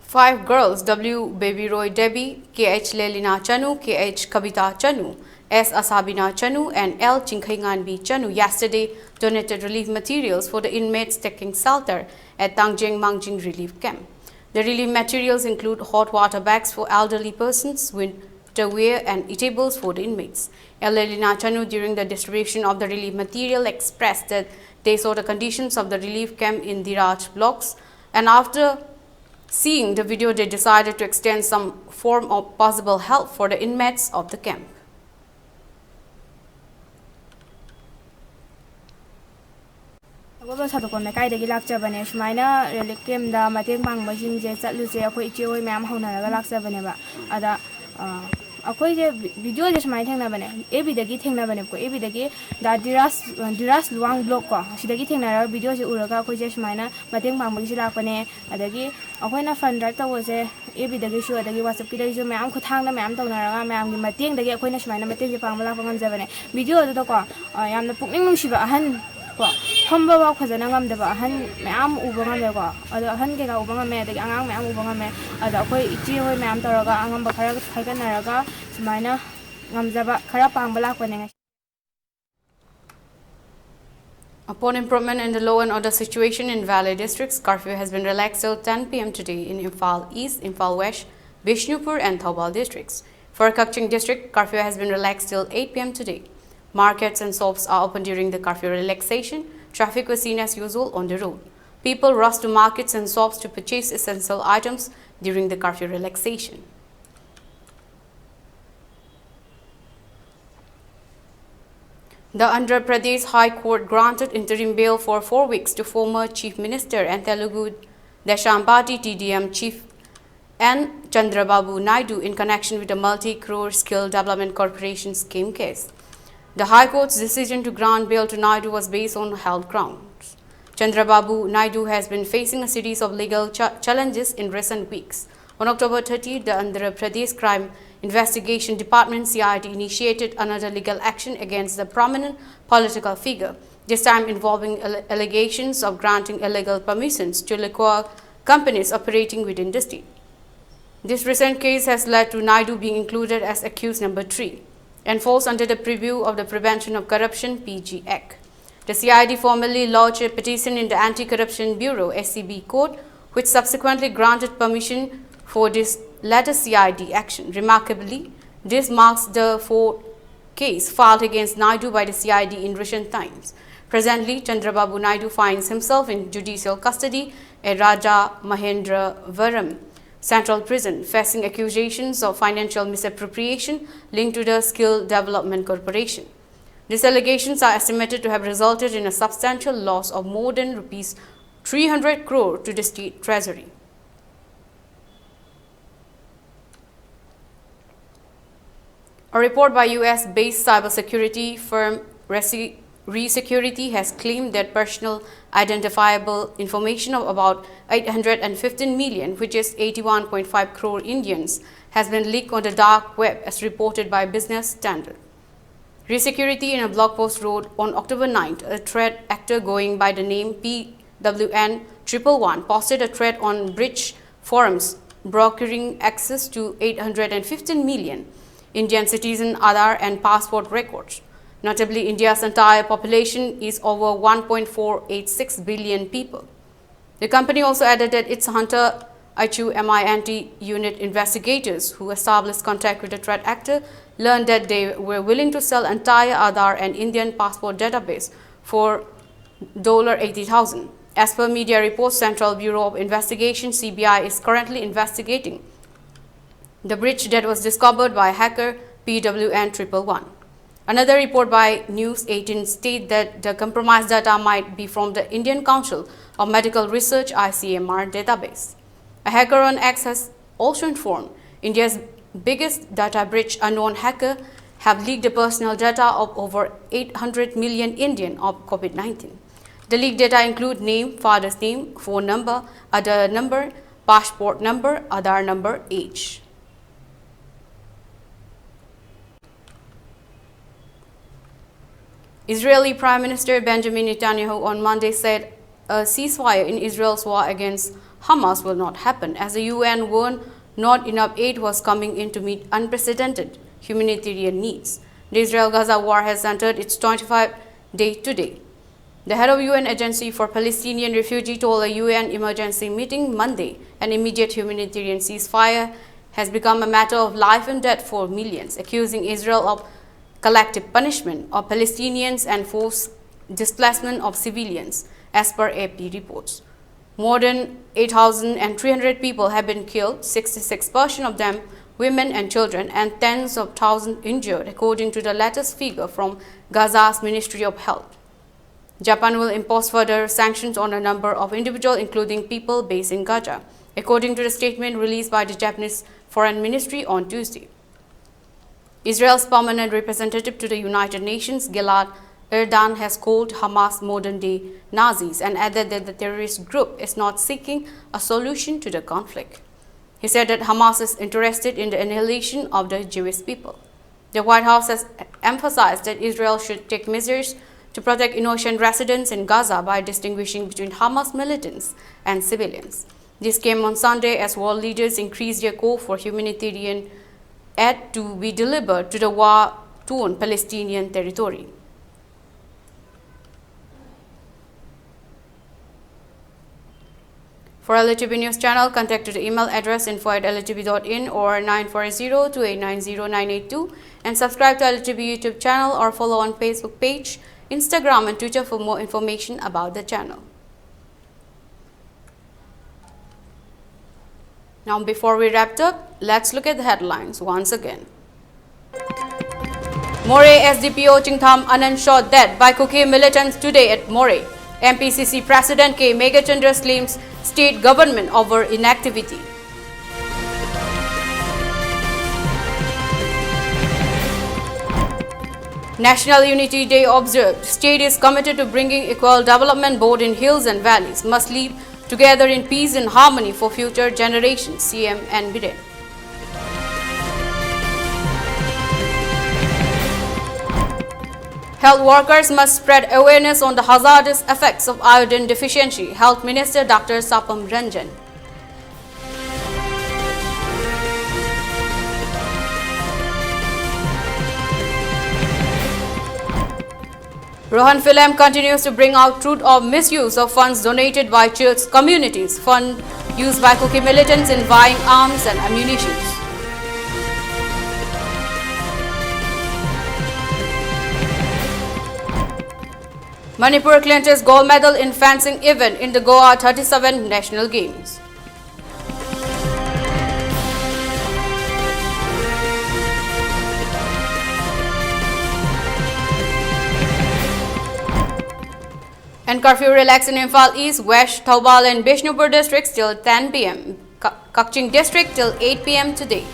Five girls, W Baby Roy Devi, K H Lelina Chanu, K H Kabita Chanu, S Asabina Chanu, and L Chingkheinganbi Chanu, yesterday donated relief materials for the inmates taking shelter at Tangjeng Mangjing relief camp. The relief materials include hot water bags for elderly persons, winter wear, and eatables for the inmates. L Lelina Chanu, during the distribution of the relief material, expressed that they saw the conditions of the relief camp in Diraj blocks, and after seeing the video, they decided to extend some form of possible help for the inmates of the camp. ꯁꯒꯣꯜꯕꯟ ꯁꯥꯗꯣꯛꯄꯝ ꯂꯩꯀꯥꯏꯗꯒꯤ ꯂꯥꯛꯆꯕꯅꯦ꯫ ꯁꯨꯃꯥꯏꯅ relief ꯀꯦꯝꯗ ꯃꯇꯦꯡ ꯄꯥꯡꯕꯁꯤꯡꯁꯦ ꯆꯠꯂꯨꯁꯦ, ꯑꯩꯈꯣꯏ ꯏꯆꯦ ꯍꯣꯏ ꯃꯌꯥꯝ ꯍꯧꯅꯔꯒ ꯂꯥꯛꯆꯕꯅꯦꯕ꯫ ꯑꯗ ꯑ, ꯑꯩꯈꯣꯏꯁꯦ ꯚꯤ- ꯚꯤꯗꯤꯑꯣꯁꯦ ꯁꯨꯃꯥꯏꯅ ꯊꯦꯡꯅꯕꯅꯦ, ꯑꯦꯐ ꯕꯤꯗꯒꯤ ꯊꯦꯡꯅꯕꯅꯦꯕꯀꯣ꯫ ꯑꯦꯐ ꯕꯤꯗꯒꯤ ꯗꯥ ꯗꯤꯔꯥꯖ, ꯗꯤꯔꯥꯖ ꯂꯨꯋꯥꯡ ꯕ꯭ꯂꯣꯛ ꯀꯣ, ꯁꯤꯗꯒꯤ ꯊꯦꯡꯅꯔꯒ ꯚꯤꯗꯤꯑꯣꯁꯦ ꯎꯔꯒ ꯑꯩꯈꯣꯏꯁꯦ ꯁꯨꯃꯥꯏꯅ ꯃꯇꯦꯡ ꯄꯥꯡꯕꯒꯤꯁꯦ ꯂꯥꯛꯄꯅꯦ꯫ ꯑꯗꯒꯤ ꯑꯩꯈꯣꯏꯅ ꯐꯟ ꯗ꯭ꯔꯥꯏꯚ ꯇꯧꯕꯁꯦ ꯑꯦꯐ ꯕꯤꯗꯒꯤꯁꯨ ꯑꯗꯒꯤ ꯋꯥꯆꯞꯀꯤꯗꯒꯤꯁꯨ ꯃꯌꯥꯝ ꯈꯨꯠꯊꯥꯡꯗ ꯃꯌꯥꯝ ꯇꯧꯅꯔꯒ ꯃꯌꯥꯝꯒꯤ ꯃꯇꯦꯡꯗꯒꯤ ꯑꯩꯈꯣꯏꯅ ꯁꯨꯃꯥꯏꯅ ꯃꯇꯦꯡꯁꯦ ꯄꯥꯡꯕ ꯂꯥꯛꯄ ꯉꯝꯖꯕꯅꯦ꯫ ꯚꯤꯗꯤꯑꯣꯗꯨꯗꯀꯣ, ꯑ, ꯌꯥꯝꯅ ꯄꯨꯛꯅꯤꯡ ꯅꯨꯡꯁꯤꯕ ꯑꯍꯟ ꯀꯣ, ꯐꯝꯕꯐꯥꯎ ꯐꯖꯅ ꯉꯝꯗꯕ ꯑꯍꯟ ꯃꯌꯥꯝ ꯎꯕ ꯉꯝꯃꯦꯀꯣ꯫ ꯑꯗꯣ ꯑꯍꯟ ꯀꯩꯀꯥ ꯎꯕ ꯉꯝꯃꯦ, ꯑꯗꯒꯤ ꯑꯉꯥꯡ ꯃꯌꯥꯝ ꯎꯕ ꯉꯝꯃꯦ꯫ ꯑꯗꯣ ꯑꯩꯈꯣꯏ ꯏꯆꯦ ꯍꯣꯏ ꯃꯌꯥꯝ ꯇꯧꯔꯒ ꯑꯉꯝꯕ ꯈꯔ ꯈꯥꯏꯒꯠꯅꯔꯒ ꯁꯨꯃꯥꯏꯅ ꯉꯝꯖꯕ ꯈꯔ ꯄꯥꯡꯕ ꯂꯥꯛꯄꯅꯦ ꯉꯁꯤ꯫ Upon improvement in the law and order situation in Valley districts, curfew has been relaxed till ten p m today in Imphal East, Imphal West, Bishnupur and Thoubal districts. For Kakching district, curfew has been relaxed till eight p m today. Markets and shops are open during the curfew relaxation. Traffic was seen as usual on the road. People rushed to markets and shops to purchase essential items during the curfew relaxation. The Andhra Pradesh High Court granted interim bail for four weeks to former Chief Minister and Telugu Desam Party T D M chief N Chandrababu Naidu in connection with a multi-crore skill development corporation scheme case. The High Court's decision to grant bail to Naidu was based on health grounds. Chandrababu Naidu has been facing a series of legal cha- challenges in recent weeks. On October thirtieth, the Andhra Pradesh Crime Investigation Department, C I D, initiated another legal action against the prominent political figure, this time involving alle- allegations of granting illegal permissions to liquor companies operating within the state. This recent case has led to Naidu being included as accused number three and falls under the purview of the Prevention of Corruption P G Act. The C I D formally lodged a petition in the Anti-Corruption Bureau, S C B, court, which subsequently granted permission for this latter C I D action. Remarkably, this marks the fourth case filed against Naidu by the C I D in recent times. Presently, Chandrababu Naidu finds himself in judicial custody at Raja Mahendra Varam Central Prison, facing accusations of financial misappropriation linked to the Skill Development Corporation. These allegations are estimated to have resulted in a substantial loss of more than rupees three hundred crore to the state treasury. A report by U S-based cybersecurity firm Resi- Resecurity has claimed that personal identifiable information of about eight hundred fifteen million, which is eighty-one point five crore Indians, has been leaked on the dark web, as reported by Business Standard. Resecurity, in a blog post, wrote on October ninth, a threat actor going by the name P W N triple one posted a threat on breach forums, brokering access to eight hundred fifteen million Indian citizen Aadhaar and passport records. Notably, India's entire population is over one point four eight six billion people. The company also added that its Hunter H U M I N T unit investigators who established contact with the threat actor learned that they were willing to sell entire Aadhaar and Indian passport database for eighty thousand. As per media reports, Central Bureau of Investigation, C B I, is currently investigating the breach that was discovered by hacker P W N triple one. Another report by News eighteen states that the compromised data might be from the Indian Council of Medical Research, I C M R, database. A hacker on X has also informed India's biggest data breach. Unknown hacker have leaked the personal data of over eight hundred million Indian of COVID nineteen. The leaked data include name, father's name, phone number, Aadhaar number, passport number, Aadhaar number, age. Israeli Prime Minister Benjamin Netanyahu on Monday said a ceasefire in Israel's war against Hamas will not happen, as the U N warned not enough aid was coming in to meet unprecedented humanitarian needs. The Israel-Gaza war has entered its twenty-fifth day today. The head of U N Agency for Palestinian Refugee told a U N emergency meeting Monday an immediate humanitarian ceasefire has become a matter of life and death for millions, accusing Israel of collective punishment of Palestinians and forced displacement of civilians, as per A P reports. More than eight thousand three hundred people have been killed, sixty-six percent of them women and children, and tens of thousands injured, according to the latest figure from Gaza's Ministry of Health. Japan will impose further sanctions on a number of individuals, including people based in Gaza, according to the statement released by the Japanese Foreign Ministry on Tuesday. Israel's permanent representative to the United Nations, Gilad Erdan, has called Hamas modern-day Nazis and added that the terrorist group is not seeking a solution to the conflict. He said that Hamas is interested in the annihilation of the Jewish people. The White House has emphasized that Israel should take measures to protect innocent residents in Gaza by distinguishing between Hamas militants and civilians. This came on Sunday as world leaders increased their call for humanitarian aid to be delivered to the war torn Palestinian territory. For L H B News channel, contact to the email address info at L H B dot in or nine four zero two eight nine zero nine eight two, and subscribe to L H B YouTube channel or follow on Facebook page, Instagram and Twitter for more information about the channel. Now, before we wrap up, let's look at the headlines once again. Moreh S D P O Chingtham Anand shot dead by Kuki militants today at Moreh. M P C C President K Meghachandra blames state government over inactivity. National Unity Day observed. State is committed to bringing equal development both in hills and valleys. Must live together in peace and harmony for future generations, C M N Biren. Health workers must spread awareness on the hazardous effects of iodine deficiency, Health Minister Doctor Sapam Ranjan. Rohan Film continues to bring out truth of misuse of funds donated by church communities, fund used by Kuki militants in buying arms and ammunitions. Manipur clinches gold medal in fencing event in the Goa thirty-seven National Games. And curfew relaxed in Imphal East, West, Thoubal and Bishnupur districts till ten p m. Ka-, Kakching district till eight p m today.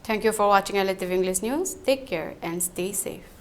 Thank you for watching L T V English News. Take care and stay safe.